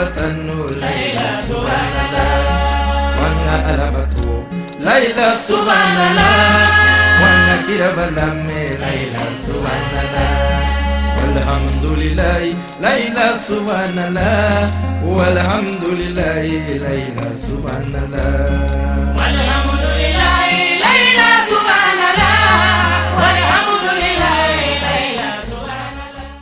kiraba tanu la ilaha subhanallah wanga alabato la ilaha subhanallah wanga kiraba lamme la ilaha subhanallah walhamdulillah la ilaha subhanallah walhamdulillah la ilaha subhanallah walhamdulillah la ilaha subhanallah walhamdulillah la ilaha subhanallah.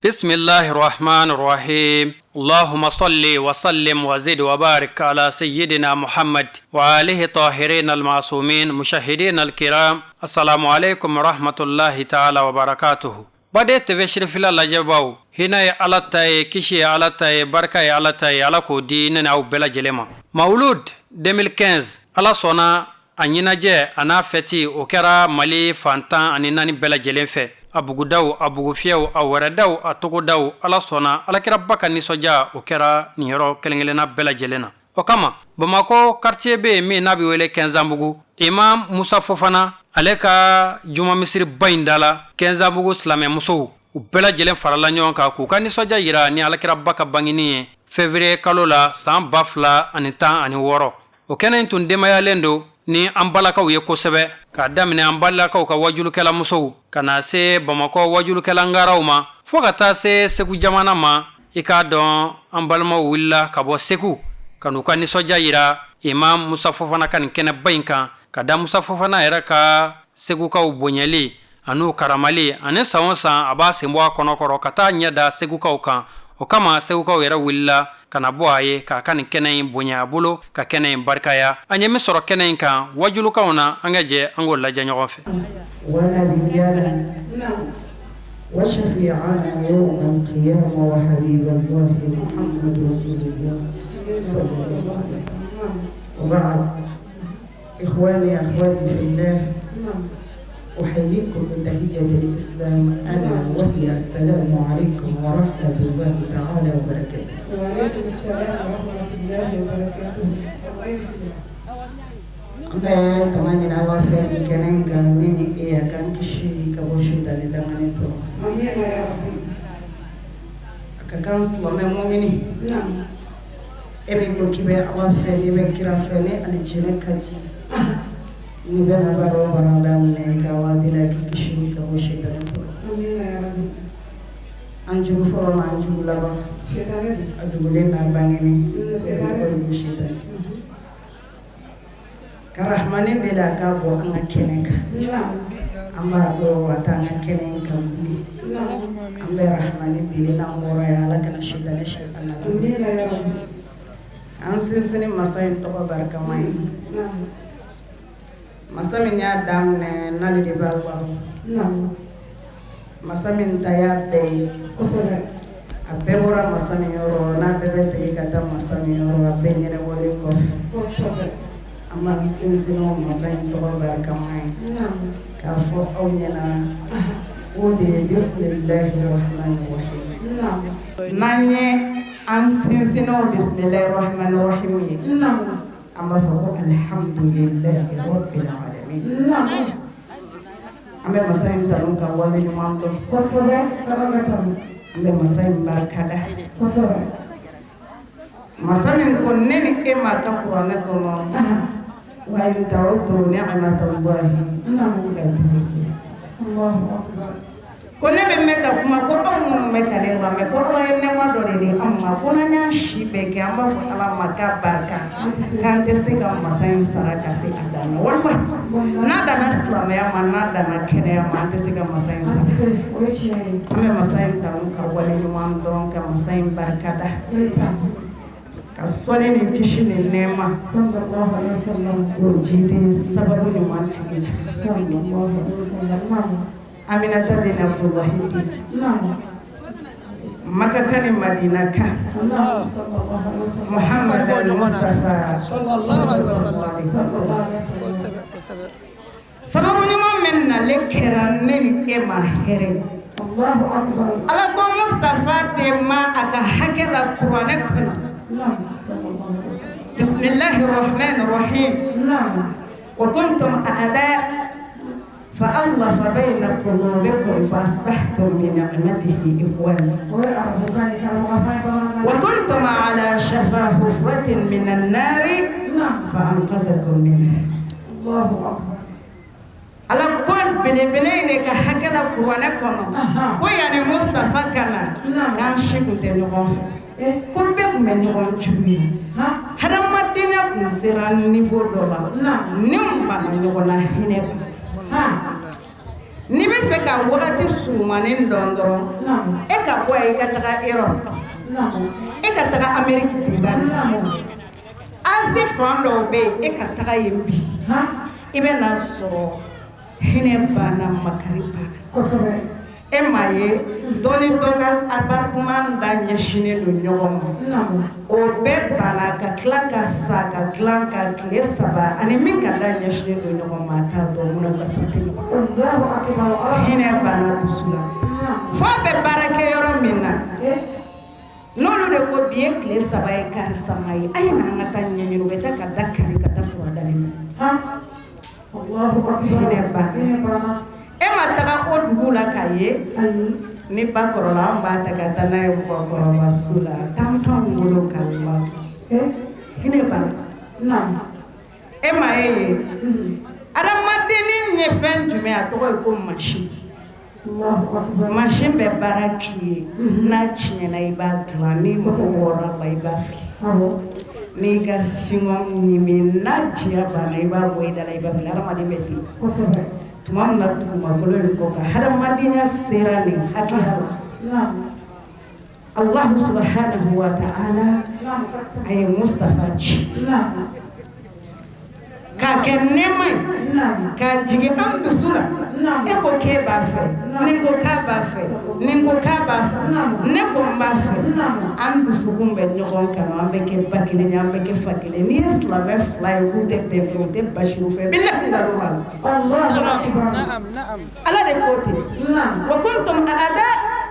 بسم الله الرحمن الرحيم. اللهم صل وسلم وزد وبارك على سيدنا محمد وآله الطاهرين المعصومين. مشاهدين الكرام، السلام عليكم ورحمة الله تعالى وبركاته. Bade TV Sirifila lajɛbaw, hinɛ ye Ala ta ye, kisi ye Ala ta ye, barika ye Ala ta ye, Ala k'o di ne n'aw bɛɛ lajɛlen ma. Mawulud 2015, Ala sɔnna a ɲɛnajɛ a n'a fɛti o kɛra Mali fan 14 bɛɛ lajɛlen fɛ, a bugudaw, a bugufiyɛw, a wɛrɛdaw, a togodaw. Ala sɔnna alakiraba ka nisɔndiya o kɛra nin yɔrɔ kelen kelenna bɛɛ lajɛlen na. O kama Bamakɔ quartier bɛ yen min n'a bɛ wele Kɛnzanbugu, Imam Musa Fofana ale ka juma misiriba in da la, Kɛnzanbugu silamɛmusow u bɛɛ lajɛlen farala ɲɔgɔn kan k'u ka nisɔndiya yira ni alakiraba ka bangeni ye février kalo la san 2016. O kɛnɛ in tun denbayalen don ni an balakaw ye kosɛbɛ, k'a daminɛ an balakaw ka wajulukɛla musow ka na se Bamakɔ wajulukɛla ngaraw ma, fo ka taa se Segu jamana ma. I k'a dɔn an balimaw wulila ka bɔ Segu ka n'u ka nisɔndiya yira Imam Musa Fofana ka nin kɛnɛba in kan, ka da Musa Fofana yɛrɛ ka Segukaw bonyali an'u karamali ani san o san a b'a sen bɔ a kɔnɔkɔrɔ ka taa ɲɛ da Segukaw kan. O kama Segukaw yɛrɛ wulila ka na bɔ a ye k'a ka nin kɛnɛ in bonya a bolo, ka kɛnɛ in barikaya. An ye min sɔrɔ kɛnɛ in kan wajulukanw na, an ka jɛ an k'o lajɛ ɲɔgɔn fɛ. ونبينا وشفيعنا يوم القيامة وحبيب الله محمد رسول الله صلى الله عليه وسلم. وبعد، إخواني أخواتي في الله، أحييكم بتحية الإسلام ألا وهي السلام عليكم ورحمة الله تعالى وبركاته. وعليكم السلام ورحمة الله وبركاته. الله يسلمك. An bɛ tanga ɲini Ala fɛ nin kɛnɛ in kan, ne ni e, a k'an kisi ka bɔ sitani danganen tɔɔrɔ. آمين يا ربي. A ka kan silamɛ mumini, e min ko k'i bɛ Ala fɛ, n'i bɛ kira fɛ, ni alijinɛ ka di, n'i bɛna baara o baara daminɛ, i ka waati la k'i kisi ka bɔ sitani tɔɔrɔ. آمين يا ربي. An jugu fɔlɔ n'an jugu laban, Sitani. a dogolen n'a bangenen, Sitani. o de ko sitani. Ka rahmanin deli a k'a bɔ an ka kɛnɛ kan. An b'a dɔn a t'an ka kɛnɛ in kan bilen. An bɛ rahmanin deli, n'an bɔra yan, Ala kana sitani si an na tuguni. آمين يا ربي. An sinsin masa in tɔgɔ barikama ye, masa min y'a daminɛ n'ale de b'a laban, masa min ta y'a bɛɛ ye, a bɛɛ bɔra masa min yɔrɔ, n'a bɛɛ bɛ segin ka taa masa min yɔrɔ a bɛɛ ɲɛnabɔlen kɔfɛ. An b'an sinsin o masa in tɔgɔ barikama ye k'a fɔ aw ɲɛna, o de ye bisimilahi rahmani rahim. N'an ye an sinsin o bisimilahi rahmani rahim ye, an b'a fɔ ko alihamudulilahi rabbil alamin. An bɛ masa in tanu ka wale ɲuman dɔn. An bɛ masa in barikada, masa min ko ne ni e ma ka kuranɛ kɔnɔ: wa in ta'uddu ni'matallahi la tuhsuha. الله أكبر. Ko ne min bɛ ka kuma, ko aw minnu bɛ ka ne lamɛn, ko Ala ye nɛɛma dɔ de di an ma, ko n'an y'an si bɛɛ kɛ an b'a fɔ Ala ma k'a barika, k'an tɛ se ka masa in sara ka se a dan na. Walima n'a danna silamɛya ma, n'a danna kɛnɛya ma, an tɛ se ka masa in sara. An bɛ masa in tanu ka wale ɲuman dɔn, ka masa in barikada, ka sɔnni ni kisi ni nɛɛma صلى الله عليه وسلم. k'o jidi sababu ɲuman tigi صلى الله عليه وسلم. نعم. Aminata den Abdulahi den, Maka kan ni Madina kan, نعم، صلى الله عليه وسلم. Muhammad al-Mustafa sallallahu alaihi wasallam. sallallahu alaihi صلى wasallam. الله عليه وسلم. Sababu ɲuman min nalen kɛra ne ni e ma hɛrɛ. الله أكبر. Ala ko Mustafa de ma a ka hakɛ la kuranɛ kɔnɔ. نعم، صلى الله عليه وسلم. Bisimilahi rahman rahim. نعم. Wa kuntum a'da. فألف بين قلوبكم فأصبحتم بنعمته إخوانا وكنتم على شفا حفرة من النار فأنقذكم منها. الله أكبر. Ala ko belebele in de ka hakɛ la kuranɛ kɔnɔ ko yanni Mustafa ka na k'an si tun tɛ ɲɔgɔn fɛ, ko bɛɛ tun bɛ ɲɔgɔn jugu ye, hadamadenya tun sera niveau dɔ la ni banna ɲɔgɔn na hinɛ ban. N'i bɛ fɛ ka wagati surumanin dɔn dɔrɔn, e ka bɔ yan i ka taga Europe, e ka taga Amérique duba, Asie fan dɔw bɛ yen, e ka taga yen bi, i bɛ n'a sɔrɔ hinɛ banna, makari banna. Kosɛbɛ. E m'a ye dɔ ni dɔ ka appartement da ɲɛsinnen don ɲɔgɔn ma, o bɛɛ banna ka tila ka sa ka dilan ka tile 3 ani min ka da ɲɛsinnen don ɲɔgɔn ma, a t'a dɔn mun na basa tɛ ɲɔgɔn. Hinɛ banna dusu la. F'a bɛ baara kɛ yɔrɔ min na, n'olu de ko bi ye tile 3 ye karisa ma ye, a ye na an ka taa ɲɛɲini, u bɛ taa ka da kari ka taa sɔrɔ a dalen don. Hinɛ banna. E ma taga o dugu la k'a ye, ni ba kɔrɔla an b'a ta ka taa n'a ye mɔgɔkɔrɔba so la, tan t'anw bolo ka la. Hinɛ banna. E ma ye adamadennin ye fɛn jumɛn, a tɔgɔ ye ko mansin. Mansin bɛ baara k'i ye, n'a tiɲɛna i b'a dilan, n'i mago bɔra a la i b'a fili. N'i ka singɔm ɲimi n'a diya banna i b'a bɔ i da la i b'a fili. Hadamaden bɛ ten. Tuma min na dugumakolo in kɔ kan hadamadenya sera nin hakɛya la, Alahu subahanahu wa ta'ala a ye Mustafa ci k'a kɛ nɛɛma ye, k'a jigin an dusu la. E ko k'e b'a fɛ, ni ko k'a b'a fɛ, ni ko k'a b'a fɛ, ne ko n b'a fɛ, an dusukun bɛ ɲɔgɔn kanu, an bɛ kɛ ba kelen ye, an bɛ kɛ fa kelen. N'i ye silamɛ fila ye k'u tɛ bɛn fɛ, u tɛ basi u fɛ, bilahi nkalon b'a la. Ala de ko ten. Wa kuntum a'da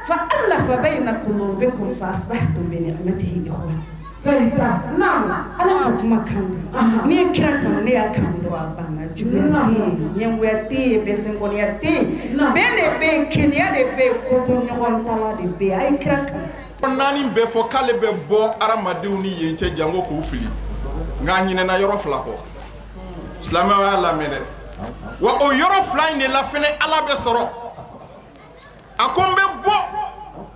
fa allafa bayna qulubikum fa asbahtum bi ni'matihi ikhwana. Ala ka kuma kan don, n'i ye kira kanu, ne y'a kanu dɔrɔn a banna. Juguya tɛ yen, ɲɛngoya tɛ yen, bɛsɛnkɔniya tɛ yen, bɛn de bɛ yen, kelenya de bɛ yen, kotoɲɔgɔntala de bɛ yen. A ye kira kanu. Naani bɛɛ fɔ k'ale bɛ bɔ hadamadenw ni yen cɛ jango k'u fili, nka a ɲinɛna yɔrɔ fila kɔ. Silamɛw y'a lamɛn dɛ, wa o yɔrɔ fila in de la fɛnɛ Ala bɛ sɔrɔ. A ko n bɛ bɔ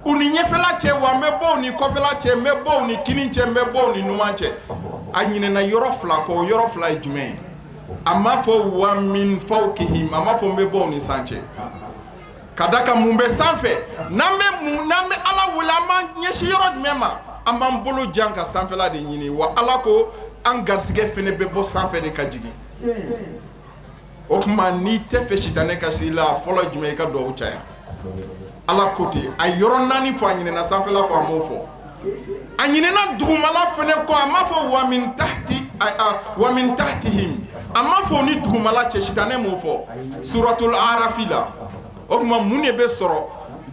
u ni ɲɛfɛla cɛ, wa n bɛ bɔ u ni kɔfɛla cɛ, n bɛ bɔ u ni kini cɛ, n bɛ bɔ u ni numan cɛ. A ɲinɛna yɔrɔ fila kɔ, o yɔrɔ fila ye jumɛn ye? A m'a fɔ wa min fawqihim, a m'a fɔ n bɛ bɔ u ni san cɛ. Ka da kan mun bɛ sanfɛ, n'an bɛ Ala wele, an b'an ɲɛsin yɔrɔ jumɛn ma? An b'an bolo jan ka sanfɛla de ɲini. Wa Ala ko an garisɛgɛ fɛnɛ bɛ bɔ sanfɛ de ka jigin. O tuma n'i tɛ fɛ sitanɛ ka se i la, a fɔlɔ jumɛn, i ka duwawu caya. Ala ko ten, a yɔrɔ naani fɔ, a ɲinɛna sanfɛla kɔ, a m'o fɔ. A ɲinɛna dugumala fɛnɛ kɔ, a m'a fɔ wa min tahtihim, a m'a fɔ ni dugumala cɛ, sitanɛ m'o fɔ suratul arafi la. O tuma mun de bɛ sɔrɔ?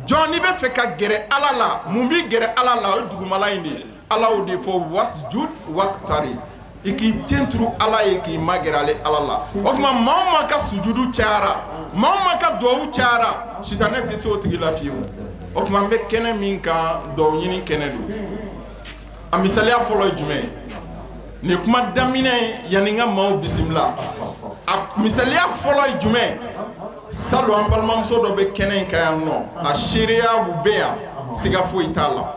Jɔn n'i bɛ fɛ ka gɛrɛ Ala la, mun b'i gɛrɛ Ala la? O ye dugumala in de ye. Ala y'o de fɔ wasjud waqtari, i k'i ten turu Ala ye, k'i magɛrɛ ale Ala la. O tuma maa o maa ka sujudu cayara, maa o maa ka duwawu cayara, sitanɛ tɛ se o tigi la fiyewu. O tuma an bɛ kɛnɛ min kan, duwawu ɲini kɛnɛ don. A misaliya fɔlɔ ye jumɛn ye? Nin kuma daminɛ ye yanni n ka maaw bisimila. A misaliya fɔlɔ ye jumɛn? Salon an balimamuso dɔ bɛ kɛnɛ in kan yan nɔ, a seereya u bɛ yan, siga foyi t'a la.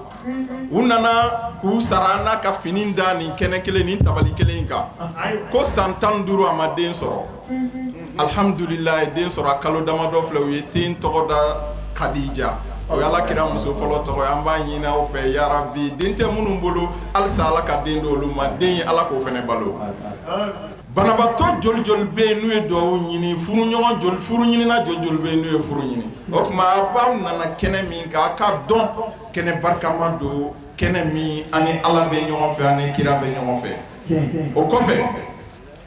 U nana k'u sara an n'a ka fini da nin kɛnɛ kelen, nin tabali kelen in kan, ko san 15 a ma den sɔrɔ. Alihamudulilayi, den sɔrɔ a kalo damadɔ filɛ. U ye den tɔgɔ da Kadija, o ye Ala kira muso fɔlɔ tɔgɔ ye. An b'a ɲini aw fɛ yarabi, den tɛ minnu bolo halisa Ala ka den di olu ma, den ye Ala k'o fana balo. Banabaatɔ joli joli bɛ yen n'u ye duwawu ɲini, furuɲɔgɔn joli, furu ɲinina joli joli bɛ yen n'u ye furu ɲini. O tuma aw nana kɛnɛ min kan, a k'a dɔn kɛnɛ barikama don, kɛnɛ min ani Ala bɛ ɲɔgɔn fɛ, ani kira bɛ ɲɔgɔn fɛ. O kɔfɛ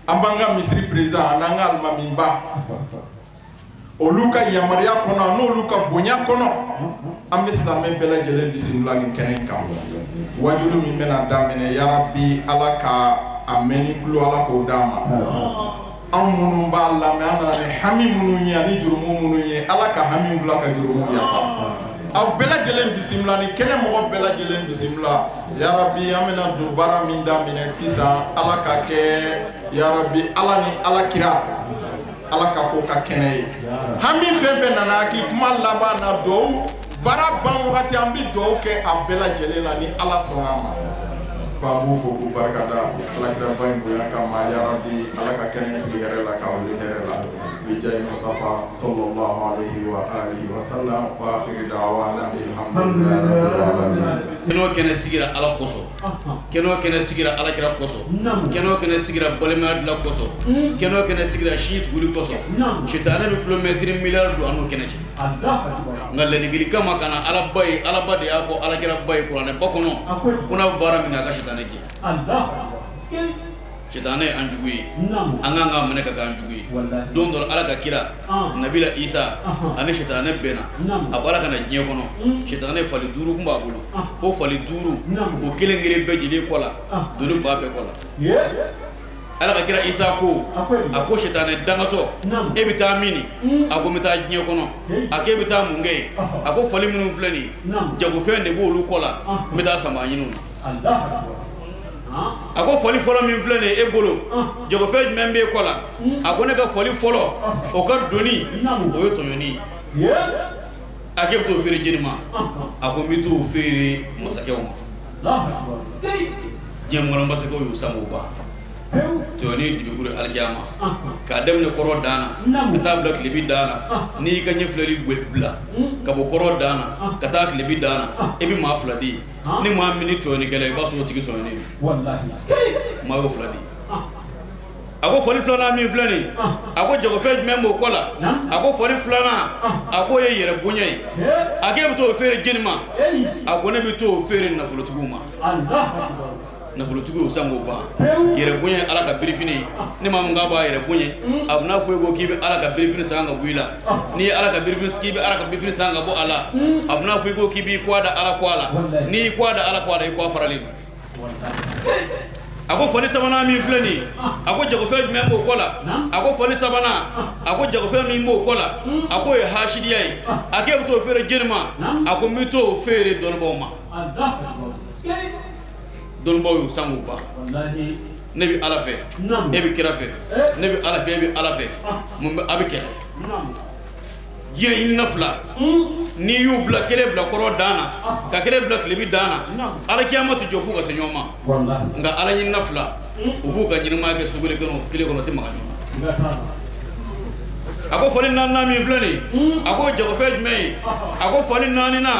an b'an ka misiri président an'an ka alimamiba, olu ka yamaruya kɔnɔ n'olu ka bonya kɔnɔ, an bɛ silamɛ bɛɛ lajɛlen bisimila nin kɛnɛ kan. Wajulu min bɛna daminɛ, yarabi Ala ka a mɛn ni tulo, Ala k'o d'an ma. Anw minnu b'a lamɛn, an nana ni hami minnu ye ani jurumu minnu ye, Ala ka hami bila ka jurumu yafa. Aw bɛɛ lajɛlen bisimila, ni kɛnɛ mɔgɔ bɛɛ lajɛlen bisimila. Yarabi, an bɛna don baara min daminɛ sisan, Ala ka kɛ, yarabi, Ala ni Ala kira, Ala ka ko ka kɛnɛ ye. Hami fɛn fɛn nana hakili kuma laban na, duwawu baara ban wagati, an bɛ duwawu kɛ a bɛɛ lajɛlen la ni Ala sɔnna a ma. An b'u fo k'u barikada alakiraba in bonya kama. Yarabi, Ala ka kɛnɛ sigi hɛrɛ la, k'a wuli hɛrɛ la, bijahi Mustafa sallallahu alayhi wa alihi wa sallam, wa akhiri da'wana alhamdulillahi rabbil alamin. Kɛnɛ o kɛnɛ sigira Ala kosɔn, kɛnɛ o kɛnɛ sigira alakira kosɔn, kɛnɛ o kɛnɛ sigira balimaya dilan kosɔn, kɛnɛ o kɛnɛ sigira si tuguli kosɔn, sitanɛ bɛ kilomɛtiri miliyari don an n'o kɛnɛ cɛ. Nka ladegeli kama ka na Alaba ye, Alaba de y'a fɔ alakiraba ye kuranɛba kɔnɔ ko n'a bɛ baara min kɛ, a ka sitanɛ gɛn. Sitanɛ ye an jugu ye, an kan k'a minɛ ka kɛ an jugu ye. Don dɔ Ala ka kira Nabila Isa ani sitanɛ bɛnna, a bɔra ka na diɲɛ kɔnɔ, sitanɛ fali duuru tun b'a bolo. O fali duuru o kelen kelen bɛɛ jeli kɔ la, doni b'a bɛɛ kɔ la. Ala ka kira Isa ko, a ko sitanɛ dangatɔ, e bɛ taa min? A ko n bɛ taa diɲɛ kɔnɔ. A ko e bɛ taa mun kɛ yen? A ko fali minnu filɛ nin, jagofɛn de b'olu kɔ la, n bɛ taa sama ɲini na. A ko fali fɔlɔ min filɛ nin e bolo, jagofɛn jumɛn b'e kɔ la? A ko ne ka fali fɔlɔ, o ka doni o ye tɔɲɔni ye. A k'e bɛ t'o feere jeni ma? A ko n bɛ t'o feere masakɛw ma. Diɲɛ kɔnɔ masakɛw y'u san k'o ban. Tɔɲɔni dibikuru alikiyama, k'a daminɛ kɔrɔ dan na ka taa bila tilebi dan na, n'i y'i ka ɲɛ filɛli bila ka bɔ kɔrɔ dan na ka taa tilebi dan na, e bɛ maa fila di. Ni maa min ni tɔɲɔnikɛla, i b'a sɔrɔ o tigi tɔɲɔnen don. Maa y'o fila di. A ko fali filanan min filɛ nin, a ko jagofɛn jumɛn b'o kɔ la? A ko fali filanan, a k'o ye yɛrɛ bonya ye. A k'e bɛ t'o feere jeni ma? A ko ne bɛ t'o feere nafolotigiw ma. Nafolotigiw y'o san k'o ban. Yɛrɛ bonya ye Ala ka birifini ye. Ni maa min k'a b'a yɛrɛ bonya, a bɛna fɔ e ko k'i bɛ Ala ka birifini san ka bɔ i la. N'i ye Ala ka birifini, k'i bɛ Ala ka birifini san ka bɔ a la, a bɛna fɔ i ko k'i b'i kɔ da Ala kɔ la. N'i y'i kɔ da Ala kɔ la, i kɔ faralen don. A ko fali sabanan min filɛ nin ye, a ko jagofɛn jumɛn b'o kɔ la? A ko fali sabanan, a ko jagofɛn min b'o kɔ la, a k'o ye hasidiya ye. A k'e bɛ t'o feere jeni ma? A ko n bɛ t'o feere dɔnnibaaw ma. Dɔnnibaaw y'u san k'u ban. Ne bɛ Ala fɛ, e bɛ kira fɛ, ne bɛ Ala fɛ, e bɛ Ala fɛ, mun bɛ a bɛ kɛlɛ? Diɲɛ ɲinina fila, n'i y'u bila, kelen bila kɔrɔ dan na ka kelen bila tilebi dan na, alikiyama tɛ jɔ f'u ka se ɲɔgɔn ma. Nka Ala ɲinina fila, u b'u ka ɲɛnamaya kɛ so kelen kɔnɔ, tɛ maga ɲɔgɔn na. A ko fali naaninan min filɛ nin, a ko jagofɛn jumɛn ye? A ko fali naaninan,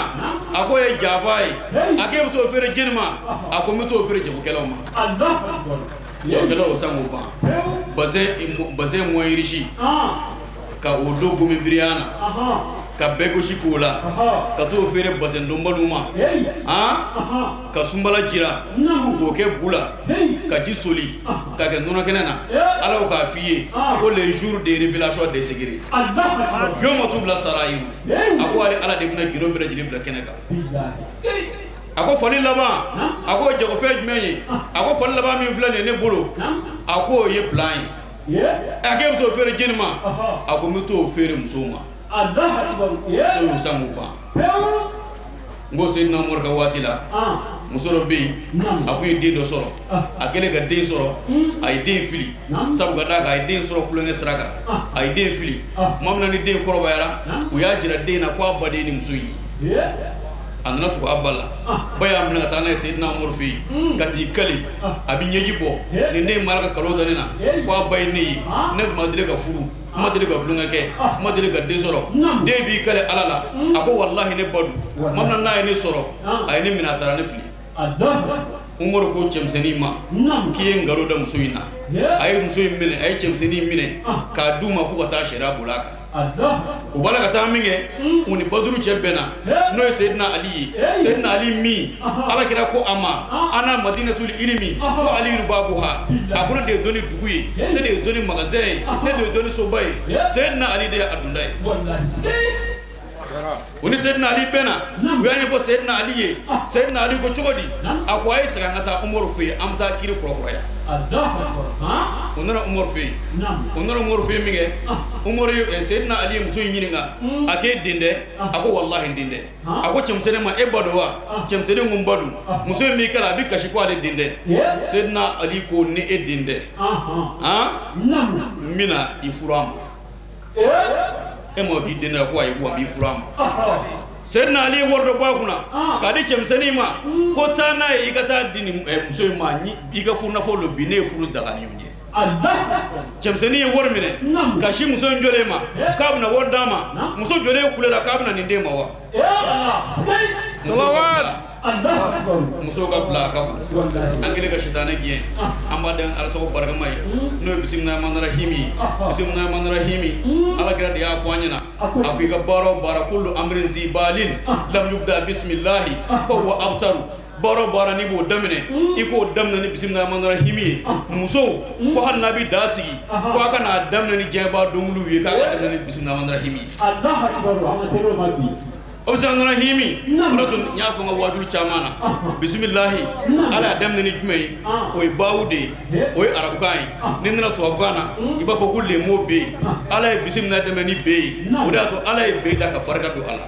a k'o ye janfa ye. A k'e bɛ t'o feere jeni ma? A ko n bɛ t'o feere jagokɛlaw ma. Jagokɛlaw y'o san k'o ban. Bazɛn moins riche ka o don gomi biriya na, ka bɛɛ gosi k'o la, ka t'o feere bazɛn donbaliw ma, ka sunbala jira k'o kɛ bu la, ka ji soli ka kɛ nɔnɔ kɛnɛ na. Ala k'a f'i ye ko les jours de révélation des secrets, yawma tubla sarayiru. A ko ale Ala de bɛna gindo bɛɛ lajɛlen bila kɛnɛ kan. A ko fali laban, a ko jagofɛn jumɛn ye? A ko fali laban min filɛ nin ye ne bolo, a k'o ye plan ye. A k'e bɛ t'o feere jeni ma? A ko n bɛ t'o feere musow ma. Musow y'u san k'u ban. N ko Seyidina Umaru ka waati la, muso dɔ bɛ yen, a kun ye den dɔ sɔrɔ. A kɛlen ka den sɔrɔ, a ye den fili, sabu ka d'a kan a ye den sɔrɔ kulonkɛ sira kan, a ye den fili. Tuma min na ni den kɔrɔbayara, u y'a jira den na ko a ba de ye nin muso in ye. A nana tugu a ba la, ba y'a minɛ ka taa n'a ye Seyidina Umaru fɛ yen, ka t'i kali, a bɛ ɲɛji bɔ: nin den mara ka kalon da ne na ko a ba ye ne ye, ne tun ma deli ka furu, n ma deli ka tulonkɛ kɛ, n ma deli ka den sɔrɔ. Den b'i kali Ala la, a ko walahi ne ba don. Tuma min na n'a ye ne sɔrɔ, a ye ne minɛ, a taara ne fili. Umaru ko cɛmisɛnnin ma k'i ye nkalon da muso in na. A ye muso in minɛ, a ye cɛmisɛnnin minɛ k'a d'u ma k'u ka taa sariya boli a kan. U b'a la ka taa min kɛ, u ni Baduru cɛ bɛnna, n'o ye Seyidina Ali ye. Seyidina Ali min Ala kira ko a ma ana madinatul ilimi ko aliyu babuha, a ko ne de ye dɔnni dugu ye, ne de ye dɔnni magasin ye, ne de ye dɔnni soba ye. Seyidina Ali de ye a donda ye. U ni Seydina Ali bɛnna, u y'a ɲɛfɔ Seydina Ali ye. Seydina Ali ko cogo di? A ko a ye segin an ka taa Umaru fɛ yen, an bɛ taa kiri kurakuraya. U nana Umaru fɛ yen, u nana Umaru fɛ yen min kɛ, Umaru ye Seydina Ali ye muso in ɲininka, a k'e den tɛ? A ko walahi n den tɛ. A ko cɛmisɛnnin ma, e ba don wa? Cɛmisɛnnin ko n ba don. Muso in b'i kala, a bɛ kasi ko ale den tɛ. Seydina Ali ko ni e den tɛ, han, n bɛna i furu a ma. E ma k'i den tɛ? Ko ayi, ko n b'i furu a ma. Seydina Ali ye wari dɔ bɔ a kunna k'a di cɛmisɛnnin ma, ko taa n'a ye, i ka taa di nin muso in ma, i ka furu nafolo don, bi ne ye furu daga ni ɲɔgɔn cɛ. Cɛmisɛnnin ye wari minɛ ka si muso in jɔlen ma k'a bɛna wari d'a ma. Muso jɔlen kulela k'a bɛna nin den ma wa? Musow ka bila a ka bon. An kɛlen ka sitanɛ gɛn, an b'a dan Ala tɔgɔ barikama ye, n'o ye bisimilahi rahmani rahimi ye. Bisimilahi rahmani rahimi, Ala kira de y'a fɔ an ɲɛna, a ko i ka baara o baara, kullu amrin zi balin lam yubda bisimilahi fa huwa abtaru. Baara o baara n'i b'o daminɛ, i k'o daminɛ ni bisimilahi rahmani rahimi ye. Musow ko hali n'a bɛ da sigi, ko a kana daminɛ ni diɲɛba dɔnkiliw ye, k'a ka daminɛ ni bisimilahi rahmani rahimi ye. O bisimilahi rahimi, o de to n y'a fɔ n ka waajuli caman na, bisimilahi Ala y'a daminɛ ni jumɛn ye? O ye baawu de ye, o ye arabukan ye. N'i nana tubabukan na, i b'a fɔ ko le mot B. Ala ye bisimilahi daminɛ ni B ye, o de y'a to Ala ye B da ka barika don a la.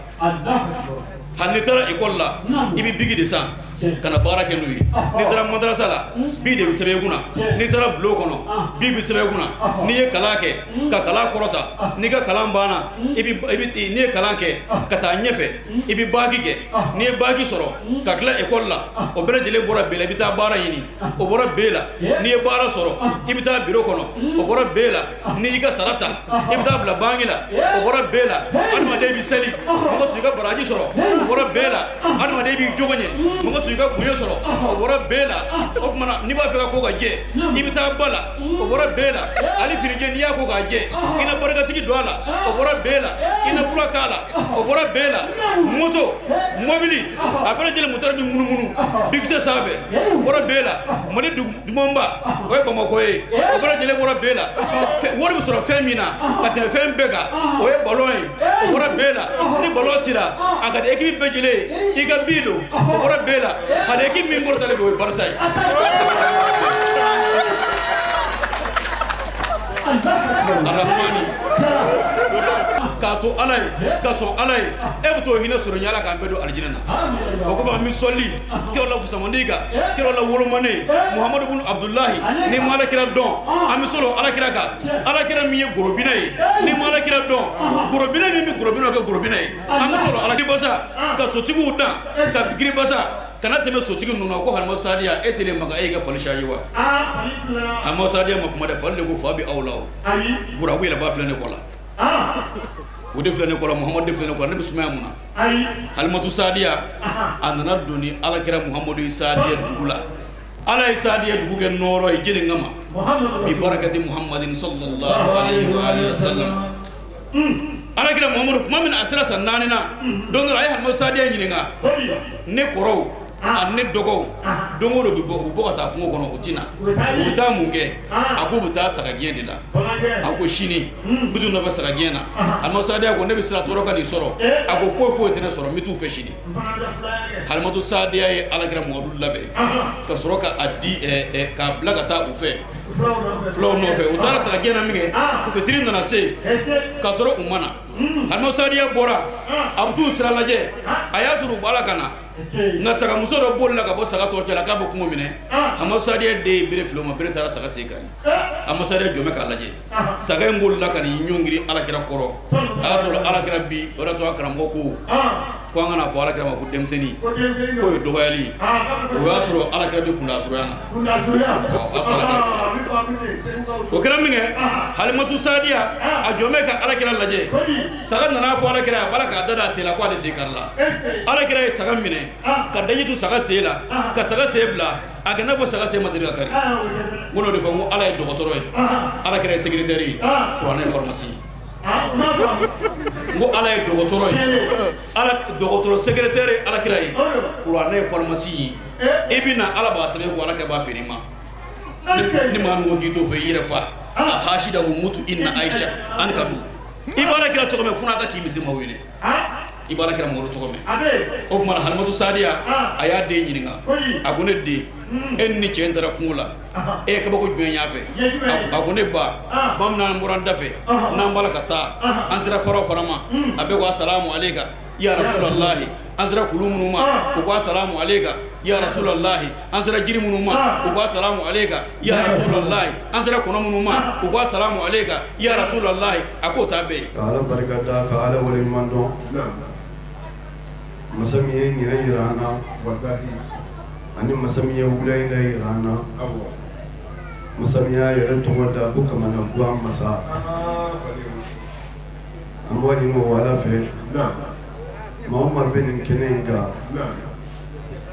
Hali n'i taara ekɔli la, i bɛ bigi de san ka na baara kɛ n'o ye. N'i taara madarasa la, bi de bɛ sɛbɛn i kunna. N'i taara bulon kɔnɔ, bi bɛ sɛbɛn i kunna. N'i ye kalan kɛ ka kalan kɔrɔta, n'i ka kalan banna, i bɛ n'i ye kalan kɛ ka taa ɲɛfɛ, i bɛ baki kɛ. N'i ye baki sɔrɔ ka tila ekɔli la, o bɛɛ lajɛlen bɔra B la, i bɛ taa baara ɲini, o bɔra B la. N'i ye baara sɔrɔ, i bɛ taa biro kɔnɔ, o bɔra B la. N'i y'i ka sara ta, i bɛ taa bila banki la, o bɔra B la. Adamaden bɛ seli, mɔgɔ sɔrɔ i ka baraji sɔrɔ, o bɔra B la. Adamaden b'i jogo ɲɛ, mɔgɔ sɔrɔ i ka bonya sɔrɔ, o bɔra B la. O tuma na, n'i b'a fɛ ka ko ka jɛ, i bɛ taa ba la, o bɔra B la. Hali finijɛ, n'i y'a ko k'a jɛ, i na barikatigi don a la, o bɔra B la. I na kura k'a la, o bɔra B la. Moto, mobili, a bɛɛ lajɛlen moteur bɛ munumunu bikisɛ sanfɛ, o bɔra B la. Mali dumanba, o ye Bamakɔ ye, o bɛɛ lajɛlen bɔra B la. Wari bɛ sɔrɔ fɛn min na ka tɛmɛ fɛn bɛɛ kan, o ye ballon ye, o bɔra B la. Ni ballon cira, a ka di équipe bɛɛ lajɛlen ye, i ka but don, o bɔra B la. Hali équipe min kɔrɔtalen don, o ye Barça ye. Arahmani k'a to Ala ye, ka sɔn Ala ye, e bɛ t'o hinɛ sɔrɔ ɲɛ, Ala k'an bɛɛ don alijinɛ na. O kɔfɛ, an bɛ sɔli kira la fusamandi kan, kira la wolomani Muhamadu bun Abdulahi. Ni ma Alakira dɔn, an bɛ sɔrɔ Alakira kan. Alakira min ye gorobinɛ ye, ni ma Alakira dɔn, gorobinɛ min bɛ gorobinɛ kɛ gorobinɛ ye, an bɛ sɔrɔ Alakira basa ka sotigiw dan ka giribasa kana tɛmɛ sotigi ninnu na. Ko Halimatu Sadiya, e selen Maka, e y'i ka fali charge wa? Halimatu Sadiya ma kuma dɛ, fali de ko fa bɛ aw la. O buraku yɛlɛba filɛ ne kɔ la, o de filɛ ne kɔ la, Muhamadu de filɛ ne kɔ la, ne bɛ sumaya mun na? Halimatu Sadiya a nana don ni Alakira Muhamadu ye Sadiya dugu la. Ala ye Sadiya dugu kɛ nɔɔrɔ ye jeli kama, bi barakati Muhammadin sallallahu alaihi wa sallam. Alakira Muhamadu, tuma min a sera san 4 na, don dɔ la a ye Halimatu Sadiya ɲininka, ne kɔrɔw ani ne dɔgɔw don o don u bɛ bɔ ka taa kungo kɔnɔ, u ti na, u bɛ taa mun kɛ? A k'u bɛ taa sagagɛn de la. A ko sini n bɛ t'u nɔfɛ sagagɛn na. Halimatu Sadiya ko ne bɛ siran tɔɔrɔ ka nin sɔrɔ. A ko foyi foyi tɛ ne sɔrɔ, n bɛ t'u fɛ sini. Halimatu Sadiya ye Alakira Muhamadu labɛn ka sɔrɔ ka a di k'a bila ka taa u fɛ fulaw nɔfɛ. U taara sagagɛn na min kɛ, fitiri nana se k'a sɔrɔ u ma na. Halimatu Sadiya bɔra, a bɛ t'u sira lajɛ, a y'a sɔrɔ u b'a la ka na. Nka sagamuso dɔ bolila ka bɔ saga tɔ cɛla k'a bɛ kungo minɛ. Halimatu Sadiya den ye bere fili o ma, bere taara saga sen kari. Halimatu Sadiya jɔ bɛ k'a lajɛ, saga in bolila ka n'i ɲɔngiri Alakira kɔrɔ. A y'a sɔrɔ Alakira bi, o de y'a to an karamɔgɔ ko ko an kana fɔ Alakira ma ko denmisɛnnin, k'o ye dɔgɔyali ye. O y'a sɔrɔ Alakira bɛ kundasurunya na. O kɛra min kɛ, Halimatu Sadiya a jɔ bɛ ka Alakira lajɛ. Saga nana fɔ Alakira, a b'a la k'a da da a sen la ko ale sen karila. Alakira ye saga minɛ ka daji tu saga sen la, ka saga sen bila a kɛ n'a fɔ saga sen ma deli ka kari. N ko n'o de fɔ, n ko Ala ye dɔgɔtɔrɔ ye, Alakira ye secrétaire ye, kuranɛ ye pharmacie ye. N ko Ala ye dɔgɔtɔrɔ ye, Ala dɔgɔtɔrɔ secrétaire ye Alakira ye, kuranɛ ye pharmacie ye. I bɛ na Ala b'a sɛbɛn ko Alakira b'a feere i ma. Ni maa min ko k'i t'o fɛ, i yɛrɛ fa a hasida ko mutu inna Aisha an ka dun. I b'a Alakira tɔgɔ mɛn fo n'a ka k'i misi ma wele. I b'a kira Mamadu tɔgɔ mɛn. O tuma Halimatu Sadiya a y'a den ɲininka, a ko ne den, e ni cɛ in taara kungo la, e ye kabako jumɛn y'a fɛ? A ko ne ba, bamanan bɔra an da fɛ, n'an b'a la ka taa, an sera fara o fara ma, a bɛɛ ko asalamu aleyka ya Rasulallahi. An sera kulu minnu ma, u ko asalamu aleyka ya Rasulallahi. An sera jiri minnu ma, u ko asalamu aleyka ya Rasulallahi. An sera kɔnɔ minnu ma, u ko asalamu aleyka ya Rasulallahi. A k'o t'a bɛɛ ye. Ka Ala barika da, ka Ala waleɲuman dɔn. Masa min ye ɲinɛ yira an na, ani masa min ye wula in na yira an na, masa min y'a yɛrɛ tɔgɔ da ko kamanaguwan masa. An b'a ɲini o Ala fɛ, maa o maa bɛ nin kɛnɛ in kan,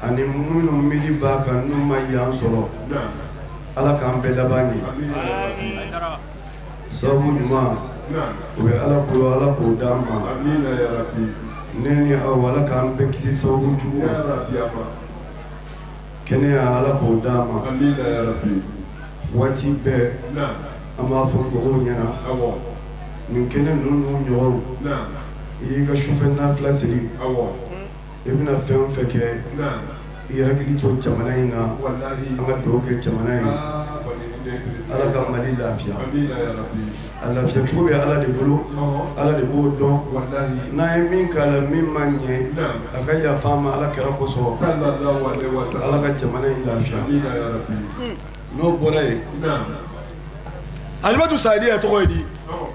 ani minnu miiri b'a kan n'u ma yan sɔrɔ, Ala k'an bɛɛ laban ye. Sababu ɲuman o bɛ Ala bolo, Ala k'o d'an ma. Ne ni aw, Ala k'an bɛɛ kisi sababu jugu ma. Kɛnɛya, Ala k'o d'an ma. Waati bɛɛ an b'a fɔ mɔgɔw ɲɛna, nin kɛnɛ ninnu ɲɔgɔnw, i y'i ka sufɛ nafila seli, i bɛna fɛn o fɛn kɛ, i hakili to jamana in na. An ka dugawu kɛ jamana ye, Ala ka Mali lafiya. A lafiya cogo bɛ Ala de bolo, Ala de b'o dɔn. N'an ye min k'a la min ma ɲɛ, a ka yafa an ma Ala kɛra kosɔn. Ala ka jamana in lafiya. N'o bɔra yen, Alimatu Sadiya tɔgɔ ye di?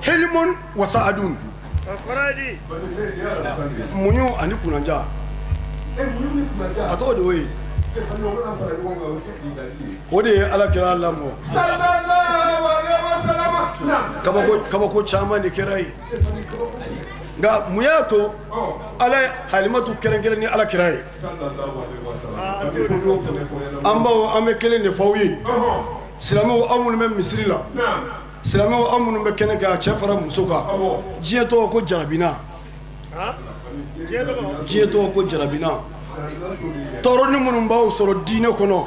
Helimun wa Saadun, muɲu ani kunnanja. A tɔgɔ de y'o ye. O de ye Ala kira lamɔ. Kabako caman de kɛra yen, nka mun y'a to Ala ye Halimatu kɛrɛnkɛrɛn ni Ala kira ye? An baw, an bɛ kelen de fɔ aw ye. Silamɛw, aw minnu bɛ misiri la, silamɛw, aw minnu bɛ kɛnɛ kan, cɛ fara muso kan, diɲɛ tɔgɔ ko jarabina. Diɲɛ tɔgɔ ko jarabina. Tɔɔrɔni minnu b'aw sɔrɔ diinɛ kɔnɔ,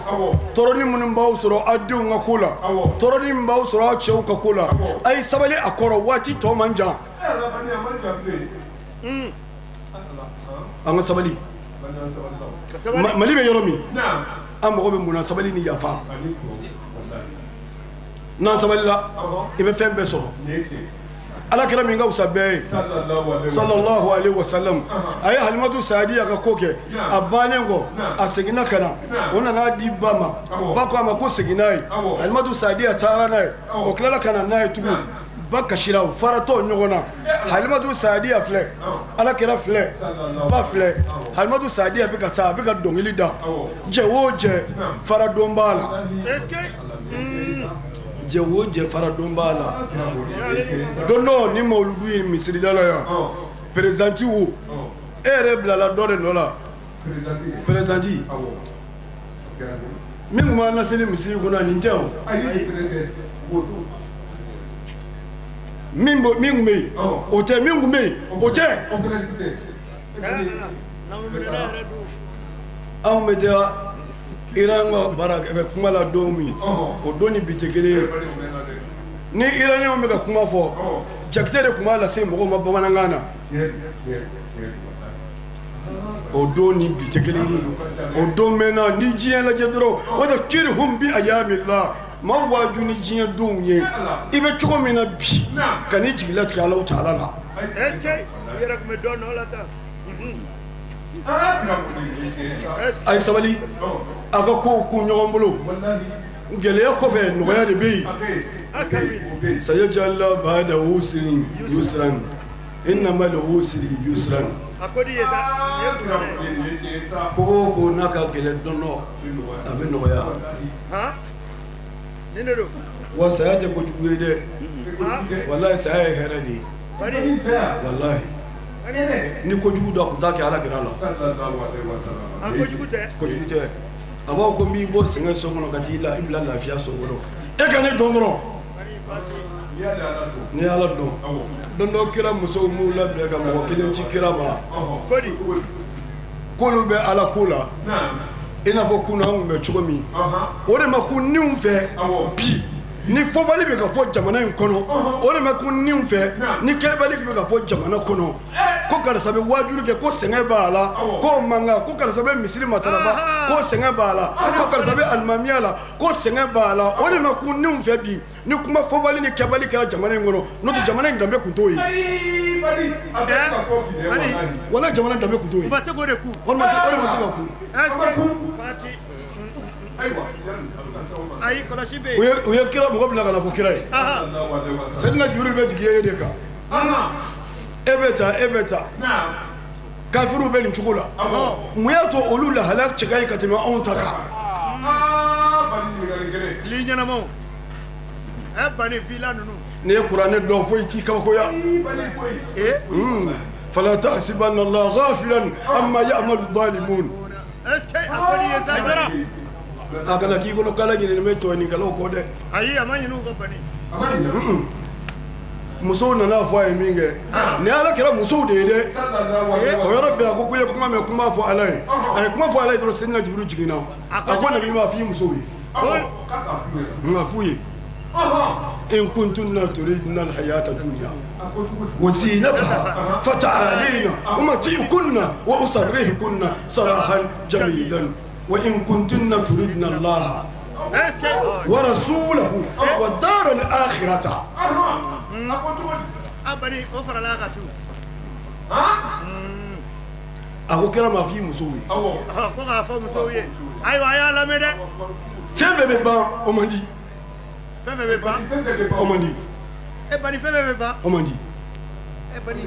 tɔɔrɔni minnu b'aw sɔrɔ aw denw ka ko la, tɔɔrɔni min b'aw sɔrɔ aw cɛw ka ko la, a ye sabali a kɔrɔ, waati tɔ man jan. An ka sabali. Mali bɛ yɔrɔ min, an mago bɛ mun na? Sabali ni yafa. N'an sabalila, i bɛ fɛn bɛɛ sɔrɔ. Ala kɛra min ka fisa bɛɛ ye, sallallahu alaihi wasallam, a ye Halimatu Sadiya ka ko kɛ. A bannen kɔ, a seginna ka na, o nana di ba ma. Ba ko a ma ko segin n'a ye. Halimatu Sadiya taara n'a ye, o tilala ka na n'a ye tugun. Ba kasira, o faratɔ ɲɔgɔn na. Halimatu Sadiya filɛ, Ala kɛra filɛ, ba filɛ. Halimatu Sadiya bɛ ka taa, a bɛ ka dɔnkili da. Jɛ o jɛ, faradon b'a la. Jɛ o jɛ, faradon b'a la. Don dɔ ni mawuludu ye misirida la yan, perezanti wo, e yɛrɛ bilala dɔ de nɔ la. Perezanti min tun b'an laseli misiri kɔnɔ, nin tɛ o. Min tun bɛ yen, o tɛ. Min tun bɛ yen, o tɛ. Anw bɛ taa Iran ka baara kuma la don min, o don ni bi tɛ kelen ye. Ni Iraniyɛnw bɛ ka kuma fɔ, Jakite de tun b'a lase mɔgɔw ma bamanankan na. O don ni bi tɛ kelen ye. O don mɛnna. Ni diɲɛ lajɛ dɔrɔn, o de kirihum bi ayamillah, maaw waaju ni diɲɛ donw ye. I bɛ cogo min na bi, ka n'i jigi latigɛ Alahu taala la. A ye sabali, a ka kow kun ɲɔgɔn bolo. Gɛlɛya kɔfɛ, nɔgɔya de bɛ yen. Sayajala ba'da usrin yusran, inna ma'al usri yusran. Ko o ko n'a ka gɛlɛn dɔn dɔ, a bɛ nɔgɔya. Wa saya tɛ kojugu ye dɛ. Walahi, saya ye hɛrɛ de ye. Walahi, ni kojugu dɔ tun t'a kɛ Ala kira la. Kojugu tɛ. A b'aw ko n b'i bɔ sɛgɛn so kɔnɔ ka t'i la i bila lafiya so kɔnɔ. E ka ne dɔn dɔrɔn. N'i ye Ala dɔn, don dɔ kira musow m'u labɛn ka mɔgɔ kelen ci kira ma, k'olu bɛ Ala ko la i n'a fɔ kunun an tun bɛ cogo min. O de ma kun niw fɛ bi. Ni fɔbali bɛ ka fɔ jamana in kɔnɔ, o de bɛ kun niw fɛ. Ni kɛbali bɛ ka fɔ jamana kɔnɔ, ko karisa bɛ waajuli kɛ, ko sɛgɛn b'a la, k'o man kan, ko karisa bɛ misiri matarafa, ko sɛgɛn b'a la, ko karisa bɛ alimamiya la, ko sɛgɛn b'a la, o de bɛ kun niw fɛ bi. Ni kuma fɔbali ni kɛbali kɛra jamana in kɔnɔ, n'o tɛ jamana in danbe kun t'o ye. Wala jamana danbe kun t'o ye. O de ma se ka kun. U ye kira mɔgɔ bila ka na fɔ kira ye. Sɛdina Jibril bɛ jigin e de kan. E bɛ taa, e bɛ taa. Kafiriw bɛ nin cogo la. Mun y'a to olu lahalaya cɛ ka ɲi ka tɛmɛ anw ta kan? N'i ye kuranɛ dɔn foyi t'i kabakoya. Fala tahsibanna Allaha ghafilan amma ya'malu zalimun. A kana k'i kɔnɔ k'Ala ɲinɛnen bɛ tɔɲɔnikɛlaw kɔ dɛ. Ayi, a ma ɲinɛ u kɔ bani. Musow nana fɔ a ye min kɛ, nin Ala kɛra musow de ye dɛ. O yɔrɔ bɛɛ a ko ko i ye kuma mɛn, kuma fɔ Ala ye. A ye kuma fɔ Ala ye dɔrɔn, Seyidina Jibril jiginna. A ko nabi ma f'i musow ye. Nka f'u ye. In kuntunna turidna al-hayata dunya wa zinataha fata'alayna umati'kunna wa usarrihkunna sarahan jamilan wa in kuntunna turidna Allah wa rasulahu wa dar al-akhirata. A ko kira ma f'i musow ye. Ko k'a fɔ musow ye. Ayiwa, a y'a lamɛn dɛ. Fɛn bɛɛ bɛ ban, o man di. Fɛn bɛɛ bɛ ban. O man di. E bani, fɛn bɛɛ bɛ ban. O man di. E bani.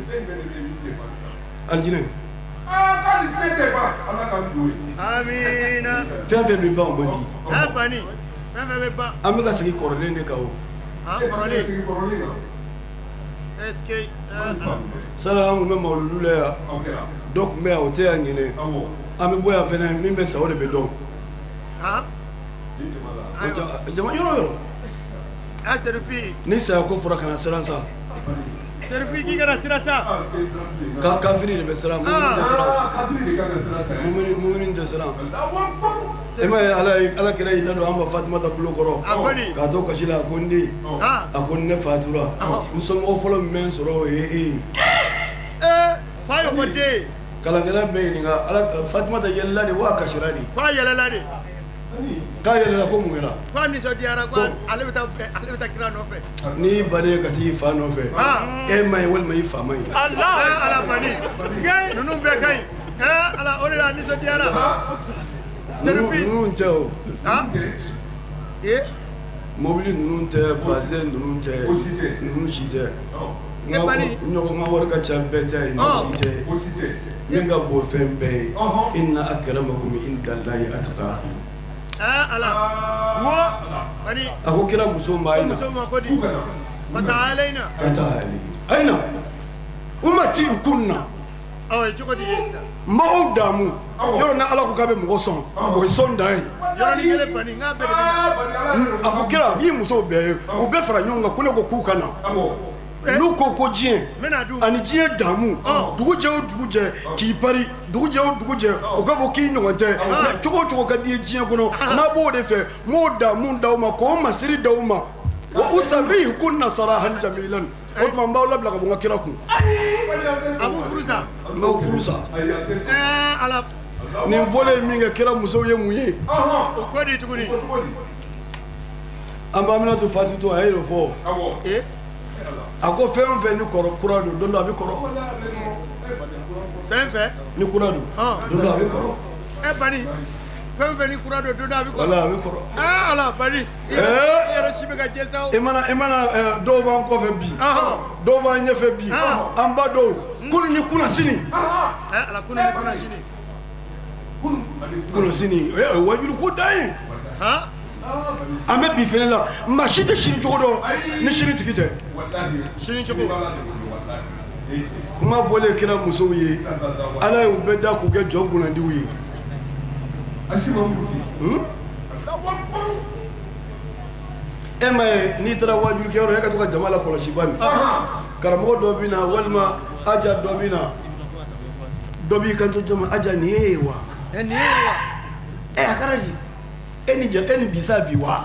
Alijinɛ. Amina. Fɛn fɛn bɛ ban, o man di. E bani, fɛn fɛn bɛ ban. An bɛ ka segin kɔrɔlen de kan o. Kɔrɔlen. Est-ce que sala an tun bɛ mawuludu la yan. Dɔ tun bɛ yan, o tɛ yan ɲinɛ. An bɛ bɔ yan fɛnɛ, min bɛ sa o de bɛ dɔn. Jama yɔrɔ yɔrɔ. Ni saya ko fɔra kana siran sa. Serifi k'i kana siran sa. Kafiri de bɛ siran, mumini tɛ siran. Mumini tɛ siran. E ma ye Ala kira y'i ladon an ma Fatumata tulo kɔrɔ. K'a to kasi la, a ko n den, a ko ne fatura, n somɔgɔ fɔlɔ min bɛ n sɔrɔ o ye e ye. Fa y'o fɔ den. Kalankɛla bɛ ɲininka, Fatumata yɛlɛla de wa a kasira de? K'a yɛlɛla de. K'a yɛlɛla ko mun kɛra? K'a nisɔndiyara ko ale bɛ taa kira nɔfɛ. N'i bannen ka t'i fa nɔfɛ, e ma ɲi walima i fa ma ɲi. Ala bani, ninnu bɛɛ ka ɲi. Ala, o de la a nisɔndiyara. Ninnu tɛ o. Mobili ninnu tɛ, bazɛn ninnu tɛ, ninnu si tɛ. Ɲɔgɔn ka wari ka ca bɛɛ ta ye, ninnu si tɛ. Min ka bon fɛn bɛɛ ye, inna akramakum indallahi atqakum. Ala. A ko kira muso ma ayi na. Fata'alayna. Ayi na. Umati'kunna. Cogo di ye sisan? N b'aw damu. Yɔrɔ ni Ala ko k'a bɛ mɔgɔ sɔn, o ye sɔn dan ye. Yɔrɔnin kelen bani, n k'a bɛɛ de bɛ na. A ko kira, i musow bɛɛ ye, u bɛɛ fara ɲɔgɔn kan, ko ne ko k'u ka na. N'u ko ko diɲɛ ani diɲɛ damu, dugu jɛ o dugu jɛ k'i pari, dugu jɛ o dugu jɛ o ka fɔ k'i ɲɔgɔn tɛ, cogo o cogo ka di ye diɲɛ kɔnɔ, n'a b'o de fɛ, n b'o damu d'aw ma, k'o masiri d'aw ma. Wa usarrihkunna sarahan jamilan. O tuma n b'aw labila ka bɔ n ka kira kun. A b'u furu sa. N b'aw furu sa. Ala. Nin fɔlen min kɛ kira musow ye mun ye? O ko di tuguni? An b'Aminatu Fatu to a ye o fɔ. A ko fɛn o fɛn ni kɔrɔ kura don, don dɔ a bɛ kɔrɔ. Fɛn fɛn ni kura don, don dɔ a bɛ kɔrɔ. Bani, fɛn fɛn ni kura don, don dɔ a bɛ kɔrɔ. Wala a bɛ kɔrɔ. Ala bani, i yɛrɛ si bɛ ka jɛ sa o. E mana dɔw b'an kɔfɛ bi, dɔw b'an ɲɛfɛ bi, an ba dɔw kunun ni kunnasini. Ala, kunun ni kunnasini. Kunnasini, o ye wajulu ko dan ye. An bɛ bi fɛnɛ la, maa si tɛ sini cogo dɔn ni sini tigi tɛ. Sini cogo. Kuma fɔlen kɛra musow ye, Ala y'u bɛɛ da k'u kɛ jɔn kunnandiw ye. E ma ye n'i taara wajulikɛyɔrɔ e ka to ka jama lakɔlɔsi bani. Karamɔgɔ dɔ bɛ na walima aja dɔ bɛ na, dɔ b'i kanto jɔn ma, aja nin ye wa? Nin ye wa? A kɛra di? E ni bisa bi wa?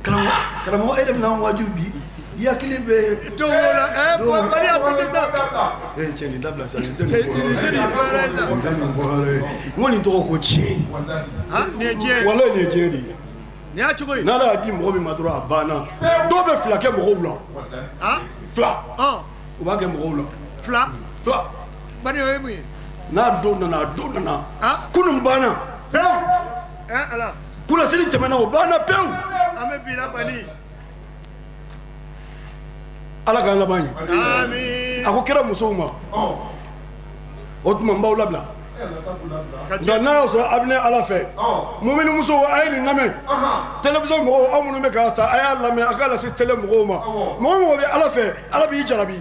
Karamɔgɔ e de bɛna an waaju bi i hakili bɛ dɔw la bani a to ten sa cɛ nin dabila sa nin tɛ nin fɔ yɔrɔ ye sa nin tɛ nin fɔ yɔrɔ ye n ko nin tɔgɔ ko tiɲɛ nin ye diɲɛ ye walayi nin ye diɲɛ de ye nin y'a cogo ye n'Ala y'a di mɔgɔ min ma dɔrɔn a banna dɔw bɛ fila kɛ mɔgɔw la fila u b'a kɛ mɔgɔw la fila fila bani o ye mun ye n'a don nana a don nana kunun banna pewu ala kunasini tɛmɛna o banna pewu an bɛ bi la bani Ala k'an laban ye amiin a ko kira musow ma o tuma n b'aw labila nka n'a y'a sɔrɔ a bɛ ne Ala fɛ mumini musow a ye nin lamɛn télévision mɔgɔw aw minnu bɛ k'a ta a y'a lamɛn a k'a lase télé mɔgɔw ma mɔgɔ o mɔgɔ bɛ Ala fɛ Ala b'i jarabi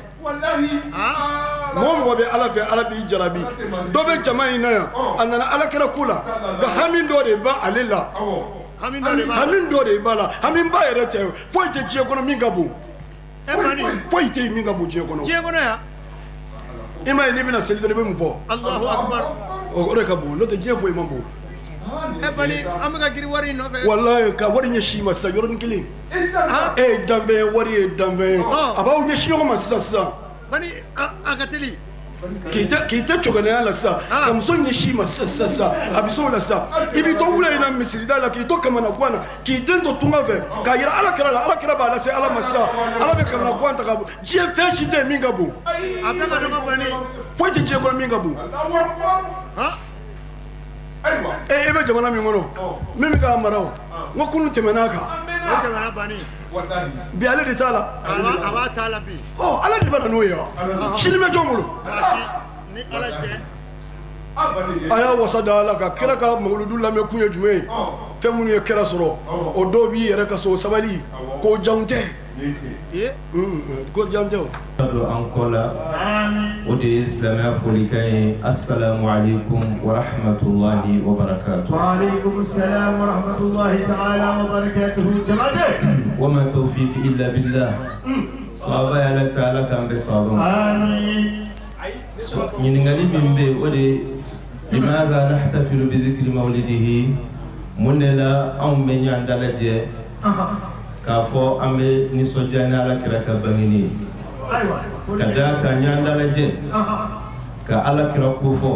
mɔgɔ mɔgɔ bɛ Ala fɛ Ala b'i jarabi dɔ bɛ jama in na yan a nana Ala kira ko la nka hami dɔ de b'ale la hami dɔ de b'a la hami ba yɛrɛ tɛ foyi tɛ diɲɛ kɔnɔ min ka bon foyi tɛ yen min ka bon diɲɛ kɔnɔ diɲɛ kɔnɔ yan i m'a ye n'i bɛna seli dɔrɔn i bɛ mun fɔ Alahu akibaru o de ka bon n'o tɛ diɲɛ foyi man bon bani an bɛ ka girin wari in nɔfɛ walayi ka wari ɲɛsin i ma sisan yɔrɔnin kelen e ye danfɛn ye wari ye danfɛn ye a b'aw ɲɛsin ɲɔgɔn ma sisan sisan bani a ka teli k'i tɛ cɛganaya la sisan ka muso ɲɛsin i ma sisan sisan a bɛ s'o la sisan i b'i to wula in na misirida la k'i to kamanagan na k'i den to tunga fɛ k'a yira Ala kira la Ala kira b'a lase Ala ma sisan Ala bɛ kamanagan ta ka bɔ diɲɛ fɛn si tɛ yen min ka bon a bɛɛ ka dɔgɔ bani foyi tɛ diɲɛ kɔnɔ min ka bon e bɛ jamana min kɔnɔ min bɛ k'a mara o n ko kunun tɛmɛna a kan o tɛmɛna bani bi ale de t'a la a b'a t'a la bi Ala de bɛ na n'o ye wa sini bɛ jɔn bolo ni Ala tɛ a y'a wasa da Ala kan kira ka mawuludu lamɛn kun ye jumɛn ye fɛn minnu ye kira sɔrɔ o dɔw b'i yɛrɛ ka so sabali ko janw tɛ ko jan tɛ o don an kɔ la o de ye silamɛya folikan ye assalamu alaikum wa rahmatullahi wa barakatuh wa alaikum assalam wa rahmatullahi ta'ala wa barakatuh jamaate wa ma tawfiq illa billah sahaba ya Ala ta'ala k'an bɛ sahaba amin ɲininkali min bɛ yen o de limadha nahtafilu bi dhikri mawlidihi mun de la anw bɛ ɲɔgɔn dalajɛ k'a fɔ an bɛ nisɔndiya ni Ala kira ka bangeni ye ka d'a kan ɲɔgɔn dalajɛ ka Ala kira ko fɔ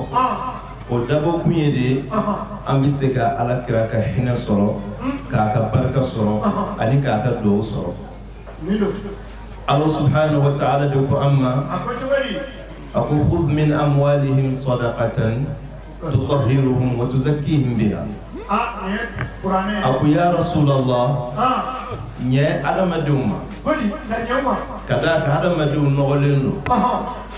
o dabɔkun ye de an bɛ se ka Ala kira ka hinɛ sɔrɔ k'a ka barika sɔrɔ ani k'a ka duwawu sɔrɔ Ala subhanahu wa ta'ala de ko an ma a ko khudh min amwalihim sadaqatan tutahhiruhum wa tuzakkihim biha a ko ya Rasulallah ɲɛ adamadenw ma ka d'a kan hadamadenw nɔgɔlen don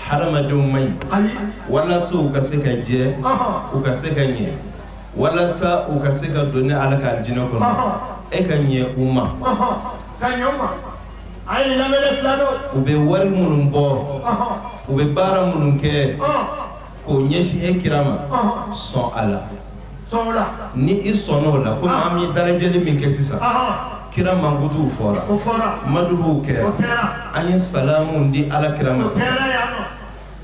hadamadenw man ɲi walasa u ka se ka jɛ u ka se ka ɲɛ walasa u ka se ka don ni Ala ka alijinɛ kɔnɔ e ka ɲɛ u ma u bɛ wari minnu bɔ u bɛ baara minnu kɛ k'o ɲɛsin e kira ma sɔn a la ni i sɔnn'o la komi an ye dalajɛli min kɛ sisan kira mankutuw fɔra madubuw kɛra an ye salamuw di Ala kira ma sisan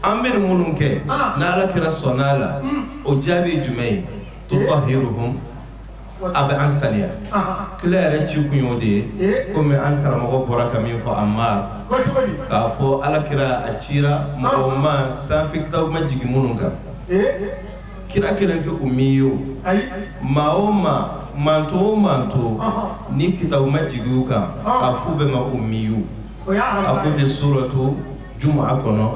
an bɛ nin minnu kɛ n'Ala kira sɔnna a la o jaabi ye jumɛn ye tutahhiruhum a bɛ an saniya kira yɛrɛ ci kun y'o de ye komi an karamɔgɔ bɔra ka min fɔ Ammar k'a fɔ Ala kira a cira mɔgɔw ma sanfɛ kitabu ma jigin minnu kan kira kelen tɛ ummi ye o maa o maa manto o manto ni kitabu ma jigin u kan a f'u bɛɛ ma ummiyu a ko tɛ suratu jumu'a kɔnɔ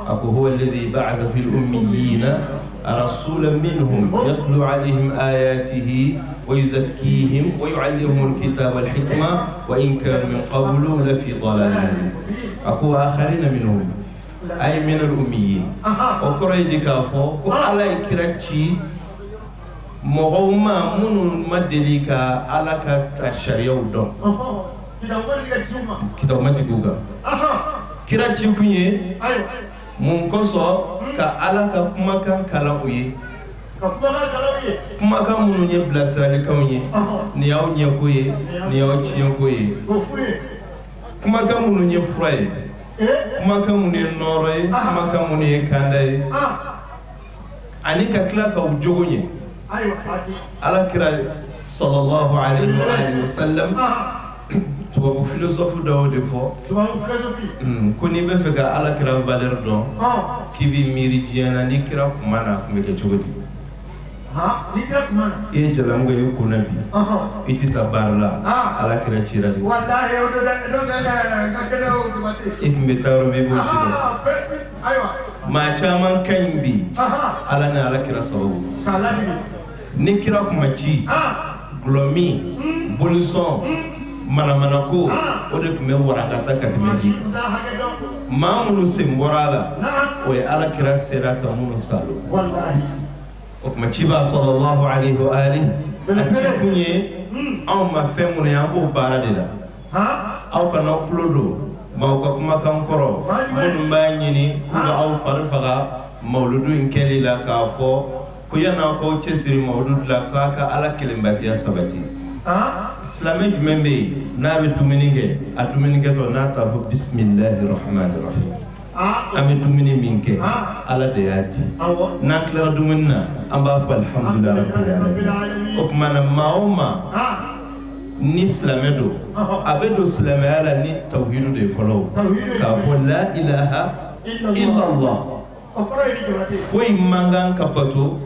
a ko huwa alladhi ba'atha fil ummiyina rasulan minhum yatlu alayhim ayatihi wa yuzakkihim wa yu'allimuhum alkitaba wal hikma wa in kanu min qablu lafi dalalin mubin a ko wa akharina minhum ay min al-ummiyin o kɔrɔ ye de k'a fɔ ko Ala ye kira ci mɔgɔw ma minnu ma deli ka Ala ka sariyaw dɔn kitabu ma jigin u kan kira ci kun ye mun kosɔn ka Ala ka kumakan kalan u ye kumakan minnu ye bilasiralikanw ye nin y'aw ɲɛko ye nin y'aw tiɲɛko ye kumakan minnu ye fura ye kumakan minnu ye nɔɔrɔ ye kumakan minnu ye kanda ye ani ka tila k'aw jogo ɲɛ Ala kira sallallahu alaihi wa sallam Tubabu philosophe dɔw de fɔ ko n'i bɛ fɛ ka ala kira valeur dɔn, k'i b'i miiri diɲɛ na, ni kira kun ma na, a tun bɛ kɛ cogo di? I ye jalamugu ye i kun na bi, i tɛ taa baara la, ala kira cira de. I tun bɛ taa yɔrɔ min, i b'o si dɔn. Maa caman ka ɲi bi ala ni ala kira sababu. Ni kira kun ma ci, gulɔmin, bolisɔn, manamanako, o de tun bɛ warankata ka tɛmɛ ji. Maa minnu sen bɔra a la, o ye ala kira sera ka minnu salo. O tuma ciba sallallahu alaihi wa alihi, a ci kun ye anw ma fɛn minnu ye, an b'o baara de la. Aw kana aw tulo don maaw ka kumakan kɔrɔ minnu b'a ɲini k'u ka aw fari faga mawuludu in kɛli la, k'a fɔ ko yan'aw k'aw cɛsiri mawuludu la, k'a ka ala kelenbatiya sabati. Silamɛ jumɛn bɛ yen n'a bɛ dumuni kɛ, a dumunikɛtɔ n'a t'a fɔ bisimilahi rahmani rahim? An bɛ dumuni min kɛ, ala de y'a di. N'an tilara dumuni na, an b'a fɔ alhamdulilahi rabbil alamin. O tuma na, maa o maa ni silamɛ don, a bɛ don silamɛya la ni tawhidu de ye fɔlɔ, k'a fɔ la ilaha illallah, foyi man kan ka bato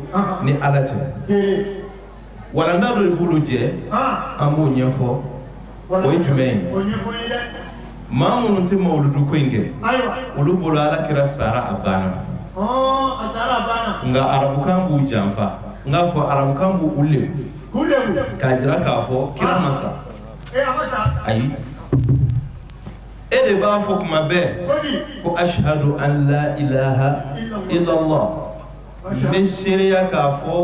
ni ala tɛ. Walanda dɔ de b'olu jɛ, an b'o ɲɛfɔ. O ye jumɛn ye? Maa minnu tɛ mawuludu ko in kɛ, olu bolo ala kira sara, a banna. Nka arabukan b'u janfa, n k'a fɔ arabukan b'u lebu k'a jira k'a fɔ kira ma sa. Ayi, e de b'a fɔ kuma bɛɛ ko ashhadu an la ilaha illallah, n bɛ seereya k'a fɔ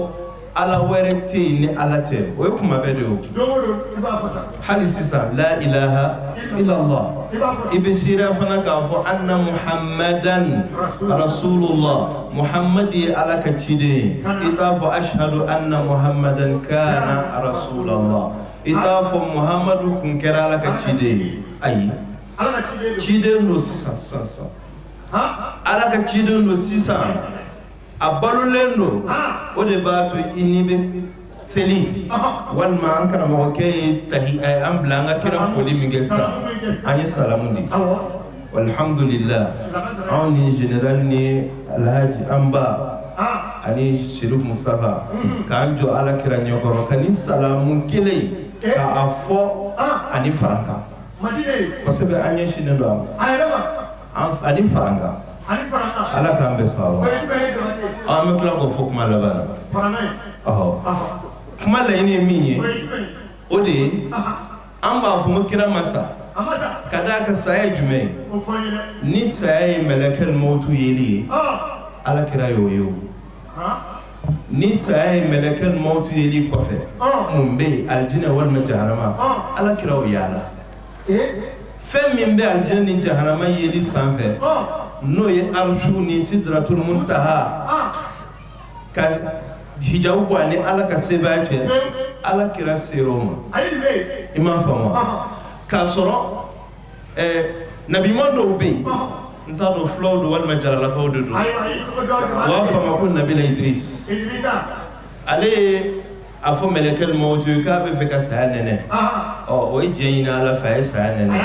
ala wɛrɛ tɛ yen ni ala tɛ. O ye kuma bɛɛ de ye o. Hali sisan, la ilaha illallah, i bɛ seereya fana k'a fɔ anna muhammadan rasulullah, muhammad ye ala ka ciden ye. I t'a fɔ ashhadu anna muhammadan kana rasulallah, i t'a fɔ muhammadu kun kɛra ala ka ciden ye. Ayi, ciden don sisan sisan sisan, ala ka ciden don sisan, a balolen don. O de b'a to i ni bɛ seli, walima an karamɔgɔkɛ ye tahi an bila an ka kira foli min kɛ sisan, an ye salamu di. Alhamdulillah, anw ni général ni alhaji an ba ani Chérif Moustapha k'an jɔ ala kira ɲɛkɔrɔ ka ni salamu kelen k'a fɔ ani farankan kosɛbɛ, an ɲɛsinnen don a ma ani farankan. Ala k'an bɛ sawaba. An bɛ tila k'o fɔ kuma laban na. Ɔhɔ, kuma laɲini ye min ye, o de ye an b'a fɔ ko kira ma sa. Ka d'a kan saya ye jumɛn ye? Ni saya ye mɛlɛkɛl mawutu yeli ye, ala kira y'o ye o. Ni saya ye mɛlɛkɛl mawutu yeli kɔfɛ, mun bɛ yen? Alijinɛ walima jahanama, ala kira o yaala. Fɛn min bɛ alijinɛ ni jahanama yeli sanfɛ, n'o ye arusu ni sidratul muntaha ka hijabu bɔ ani ala ka sebaaya cɛ, ala kira ser'o ma. I m'a faamu wa? K'a sɔrɔ nabiɲuman dɔw bɛ yen, n t'a dɔn fulaw don walima jaralakaw de don, u b'a fɔ a ma ko nabila Idris. Ale ye a fɔ mɛlɛkɛl mawutu ye k'a bɛ fɛ ka saya nɛnɛ. Ɔ, o ye diɲɛ ɲini ala fɛ, a ye saya nɛnɛ.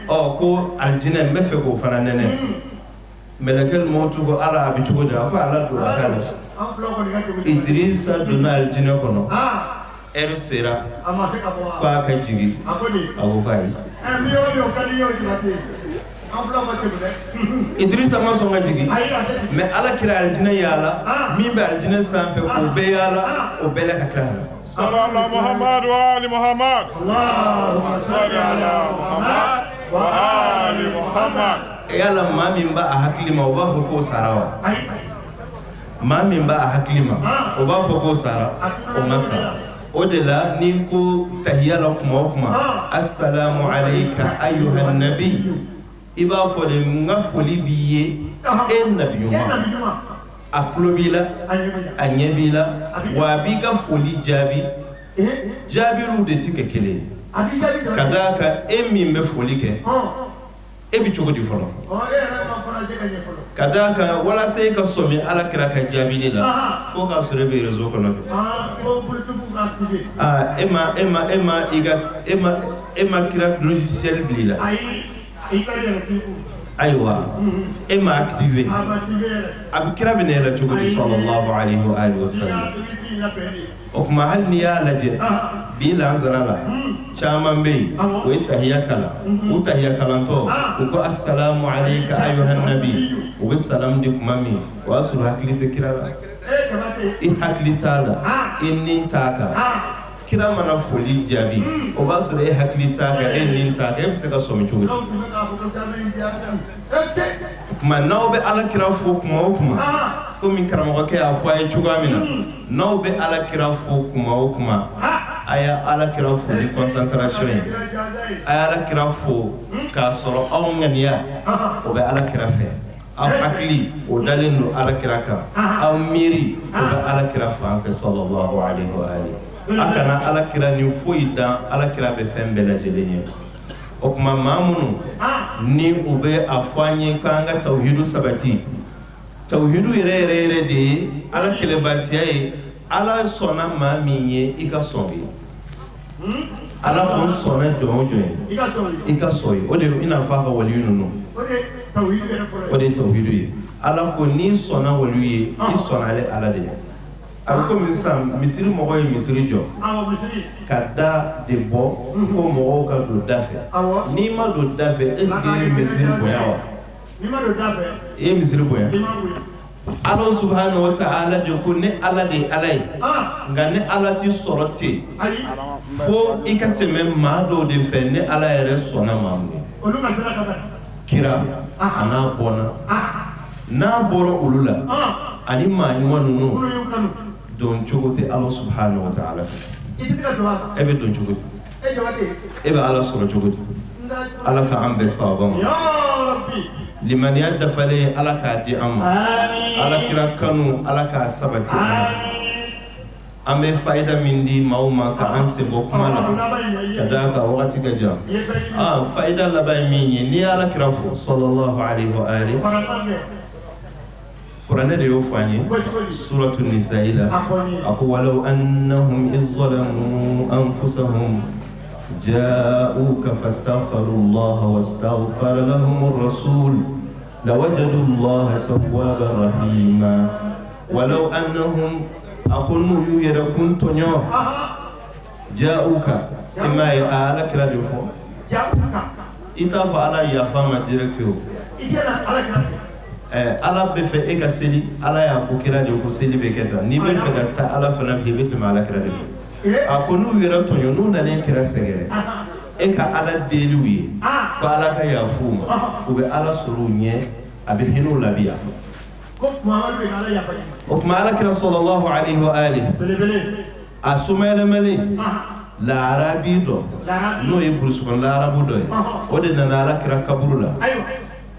Ɔ, ko alijinɛ, n bɛ fɛ k'o fana nɛnɛ. Mɛlɛkɛl mawutu ko ala, a bɛ cogo di? A ko ala don a k'ale. Idrisa donna alijinɛ kɔnɔ, ɛri sera k'a ka jigin, a ko k'ayi. Idrisa ma sɔn ka jigin, mais ala kira alijinɛ yaala, min bɛ alijinɛ sanfɛ k'o bɛɛ yaala, o bɛɛ la ka tila ka na. Sallallahu Muhammad wa ali Muhammad. Allahumma salli ala Muhammad wa ali Muhammad. Yala maa min b'a a hakili ma, o b'a fɔ k'o sara wa? Maa min b'a a hakili ma, o b'a fɔ k'o sara, o ma sa. O de la n'i ko tahiya la kuma o kuma, assalamu alayka ayyuhan nabi, i b'a fɔ de n ka foli b'i ye e nabi ɲuman. A tulo b'i la, a ɲɛ b'i la, wa a b'i ka foli jaabi. Jaabiliw de ti kɛ kelen ye, ka d'a kan e min bɛ foli kɛ, E bɛ cogo di fɔlɔ? Ka d'a kan walasa e ka sɔmi ala kira ka jaabili la, fo k'a sɔrɔ e bɛ réseau kɔnɔ. Aa, e ma e ma e ma i ka e ma e ma kira logiciel bila i la. Ayiwa, e ma activé. A bɛ kira bɛ na e la cogo di? Sallallahu alayhi wa alihi wa sallam. O tuma, hali n'i y'a lajɛ bi lansara la, caman bɛ yen, o ye tahiya kalan. U tahiya kalantɔ, u ko: "Assalamu alayka ayyuhan nabi." U bɛ salam di tuma min, o y'a sɔrɔ hakili tɛ kira la. I hakili t'a la, i ni t'a kan. Kira mana foli jaabi, o b'a sɔrɔ e hakili t'a kan, e ni t'a kan. E bɛ se ka sɔmi cogo di? Tuma n'aw bɛ ala kira fo kuma o kuma, komi karamɔgɔkɛ y'a fɔ a ye cogoya min na, n'aw bɛ ala kira fo kuma o kuma, a ye ala kira fo ni concentration ye. A ye ala kira fo k'a sɔrɔ aw ŋaniya o bɛ ala kira fɛ, aw hakili o dalen don ala kira kan, aw miiri o bɛ ala kira fan fɛ, sallallahu alaihi wa alihi. A kana ala kira ni foyi dan. Ala kira bɛ fɛn bɛɛ lajɛlen ye. O tuma, maa minnu ni u bɛ a fɔ an ye k'an ka tawhidu sabati, tawhidu yɛrɛ yɛrɛ yɛrɛ de ye ala kelenbatiya ye. Ala sɔnna maa min ye, i ka sɔn ye. Ala kun sɔnna jɔn o jɔn ye, i ka sɔn ye. O de i n'a fɔ a ka waliyu ninnu, o de ye tawhidu ye. Ala ko n'i sɔnna waliyu ye, i sɔnna ale ala de ye. A bɛ komi sisan misiri mɔgɔ ye misiri jɔ ka da de bɔ ko mɔgɔw ka don da fɛ. N'i ma don da fɛ, est ce que i ye misiri bonya wa? I ye misiri bonya? Ala subhanahu wa ta'ala de ko ne ala de ye ala ye, nka ne ala ti sɔrɔ ten fo i ka tɛmɛ maa dɔw de fɛ. Ne ala yɛrɛ sɔnna maa mun ye, kira a n'a bɔnna, n'a bɔra olu la ani maa ɲuman ninnu, don cogo tɛ ala subhanahu wa ta'ala fɛ. E bɛ don cogo di? E bɛ ala sɔrɔ cogo di? Ala ka an bɛn sababa ma. Limaniya dafalen, ala k'a di an ma. Ala kira kanu, ala k'a sabati an ma. An bɛ fayida min di maaw ma ka an sen bɔ kuma la, ka d'a kan wagati ka jan. Ah, fayida laban ye min ye, n'i ye ala kira fo, sallallahu alaihi wa alihi, kuranɛ de y'o fɔ an ye suratu nisa'i la. A ko: walaw annahum iz zalamu anfusahum ja'uka fastaghfiru Allah wastaghfara lahum ar-rasul lawajadu Allah tawwaban rahima. Walaw annahum, a ko n'u y'u yɛrɛ kun tɔɲɔ, ja'uka, i m'a ye, a ala kira de fɔ. I t'a fɔ ala yafa ma direct. O ala bɛ fɛ e ka seli, ala y'a fɔ kira de ko seli bɛ kɛ tan. N'i bɛ fɛ ka taa ala fana fɛ, i bɛ tɛmɛ ala kira de fɛ. A ko n'u yɛrɛ tɔɲɔ, n'u nana kira sɛgɛrɛ, e ka ala deli u ye ko ala ka yafa u ma, u bɛ ala sɔrɔ u ɲɛ, a bɛ hinɛ u la, a bɛ yafa. O tuma, ala kira sallallahu alaihi wa alihi, a somayɛlɛmalen laarabi dɔ, n'o ye burusi kɔnɔ laarabu dɔ ye, o de nana ala kira kaburu la.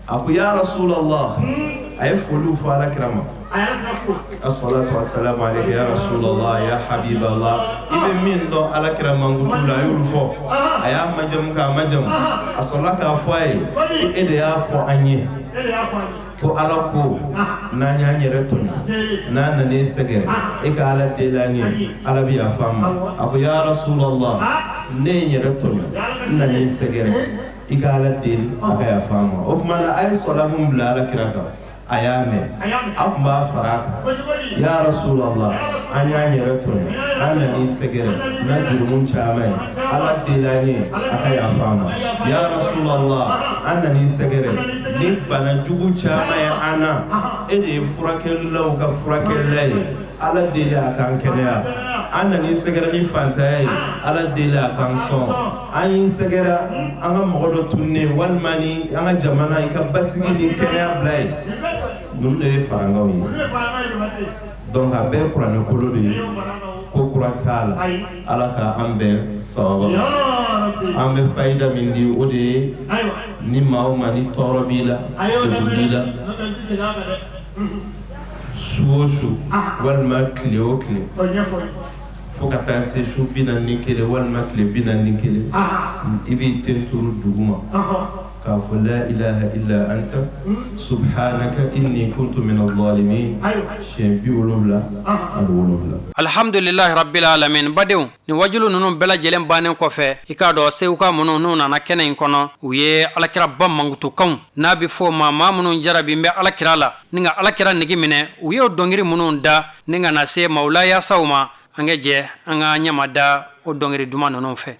A ko: ya rasulallah. A ye foliw fɔ ala kira ma: assalatu wassalamu alayka ya rasulallah, ya habiballah. I bɛ min dɔn ala kira mankutu la, a y'olu fɔ. A y'a majamu k'a majamu. A sɔrɔla k'a fɔ a ye ko e de y'a fɔ an ye ko ala ko n'an y'an yɛrɛ tɔɲɔ, n'an nana e sɛgɛrɛ, e ka ala deli an ye, ala bɛ yafa an ma. A ko: ya rasulallah, ne ye n yɛrɛ tɔɲɔ, n nana e sɛgɛrɛ, i ka ala deli a ka yafa an ma. O tuma na, a ye sɔlamu bila ala kira kan, a y'a mɛn. A tun b'a fara a kan: ya rasulallah, an y'an yɛrɛ tɔɲɔ, an nana i sɛgɛrɛ n'a jurumu caman ye, ala deli an ye a ka yafa an ma. Ya rasulallah, an nana i sɛgɛrɛ ni bana jugu caman ye an na, e de ye furakɛlilaw ka furakɛlila ye, ala deli a k'an kɛnɛya. An nana i sɛgɛrɛ ni fantanya ye, ala deli a k'an sɔn. An y'i sɛgɛrɛ an ka mɔgɔ dɔ tununnen, walima ni an ka jamana, i ka basigi ni kɛnɛya bila ye. Ninnu de ye farankanw ye. Donc a bɛɛ ye kuranɛ kolo de ye, ko kura t'a la. Ala ka an bɛn sababa ma. An bɛ fayida min di, o de ye ni maa o maa ni tɔɔrɔ b'i la, degun b'i la, su o su walima tile o tile, fo ka taa se su 41 walima tile 41, i b'i ten turu duguma. K'a fɔ la ilaha illa anta subhanaka inni kuntu min adh-dhalimin siɲɛ 77. Alhamdulilahi rabbil alamin. Badenw, nin wajulu ninnu bɛɛ lajɛlen bannen kɔfɛ, i k'a dɔn seguka minnu n'u nana kɛnɛ in kɔnɔ, u ye alakiraba mankutukanw n'a bɛ fɔ o ma maa minnu jarabi bɛ alakira la ni ka alakira nege minɛ, u y'o dɔnkili minnu da ni ka na se mawulaya saw ma. An ka jɛ an ka ɲama da o dɔnkili duman ninnu fɛ.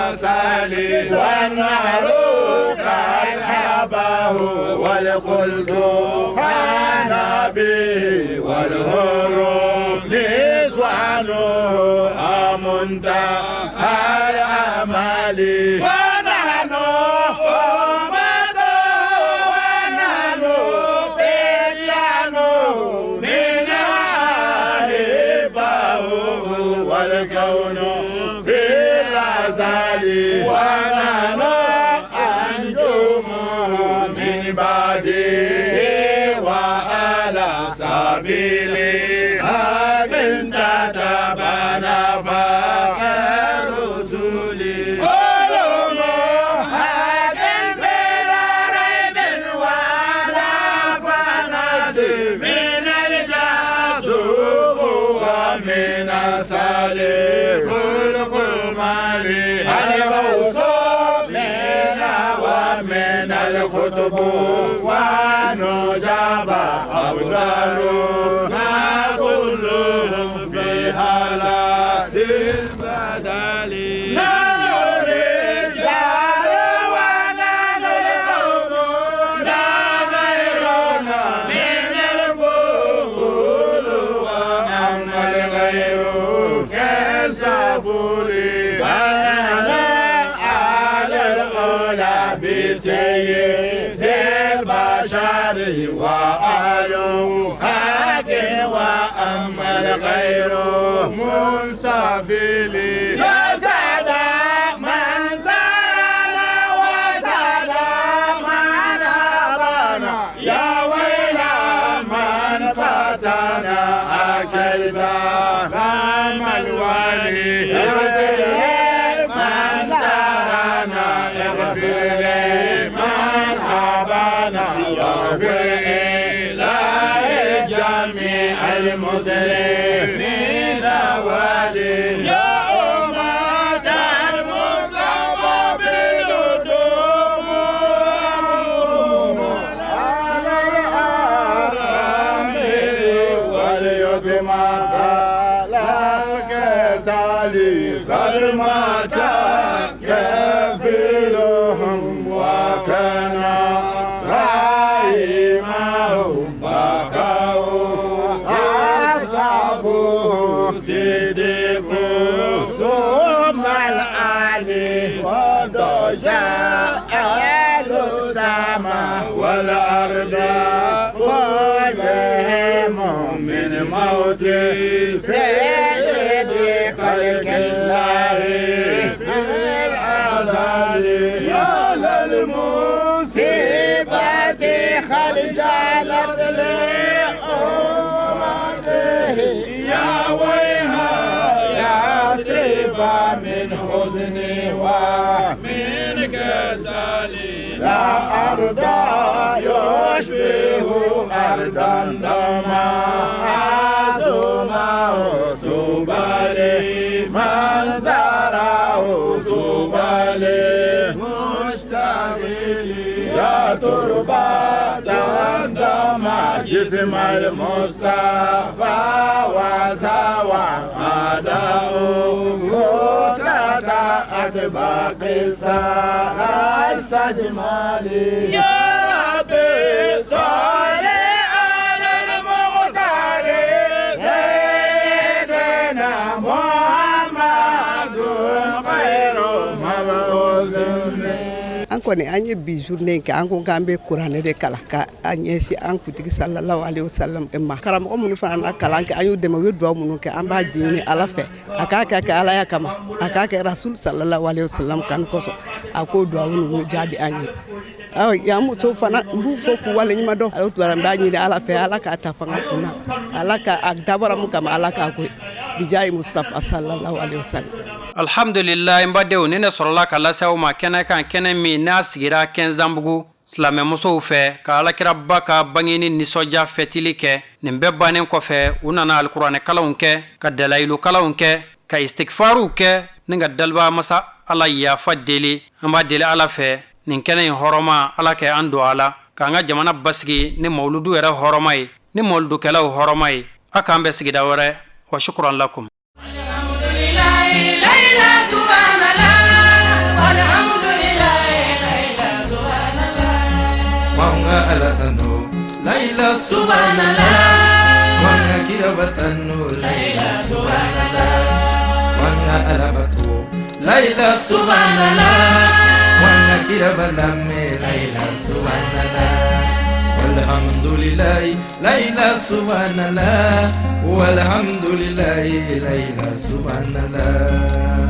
الأسالي والنهر قد حباه والقلد كان به والهر نسوانه منتهى الأمال ونحن أمة ونحن فتيان من أحبه والكون في الأزل ونحن أنجم من بعده وعلى سبيله من تتبنى فكرسولي علوم حق بلا ريب ولا فناد من الجاذب ومن سالك القمال الغوث من ومن الكتب ونجاب أبرار ما كلهم في حالات البدل نحن الرجال ونحن القوم لا غيرنا من الفضول وأما الغير كسبول فنحن على الأولى بسيد البشر وآل حق وأما الغير منسفل يا سادة من زارنا وسادة من أبانا يا ويل من فاتنا أكلت فم الوالي اغفر لمن زارنا اغفر لمن أبانا واغفر إلى جميع المسلمين والي يا أمة المصطفى بالدموع على الأرامل واليتامى لا كسالي قد مات كفيلهم وكان رحمهم بكوا أصحابه صديق ثم العلي وضجاء أهل السماء والأرض كلهم من موت سيد خلق الله في الأزل يا للمصيبة خلجلت لأمته يا ويها يا سربا من حزني ومن كسالي لا أرض يشبه أرضا دما عظمه طوبى لمن زاره طوبى لمشتغل يا تربة دما جسم المصطفى وسوى أداؤه تتأت باقي السجمالي يا ربي صل على المختار سيدنا محمد خير مبعوث. An kɔni an ye bi journée kɛ, an ko k'an bɛ kuranɛ de kalan ka an ɲɛsin an kuntigi sallallahu alaihi wasallam ma. Karamɔgɔ minnu fana na kalan kɛ, an y'u dɛmɛ, u ye dugawu minnu kɛ, an b'a ɲini Ala fɛ a k'a kɛ Alaya kama, a k'a kɛ Rasul sallallahu alaihi wasallam kanu kosɔn, a k'o dugawu ninnu jaabi an ye. Awɔ, yan musow fana n b'u fo k'u waleɲuman dɔn. O tuma n b'a ɲini Ala fɛ, Ala k'a ta fanga kunna, Ala ka a dabɔra mun kama, Ala k'a ko ye. Bijayi Mustafa sallallahu alaihi wasallam. Alhamdulillah, n badenw, ni ne sɔrɔla ka lase aw ma kɛnɛ kan, kɛnɛ min n'a sigira Kɛnzanbugu silamɛmusow fɛ ka alakiraba ka bangeni nisɔndiya fɛtili kɛ. Nin bɛɛ bannen kɔfɛ, u nana alikuranɛkalanw kɛ, ka dalayilukalanw kɛ, ka istigfaruw kɛ ni ka daliba masa Ala yafa deli. An b'a deli Ala fɛ nin kɛnɛ in hɔrɔma, Ala kɛ an don a la k'an ka jamana basigi ni mawuludu yɛrɛ hɔrɔma ye, ni mawuludukɛlaw hɔrɔma ye. A k'an bɛn sigida wɛrɛ. Wa shukran lakum. Wanga Ala tanu Laila subhanallah Wanga kira batanu Laila subhanallah Wanga Ala batu Laila subhanallah Wanga kira balame Laila subhanallah Walhamdulillah Laila subhanallah Walhamdulillah Laila subhanallah.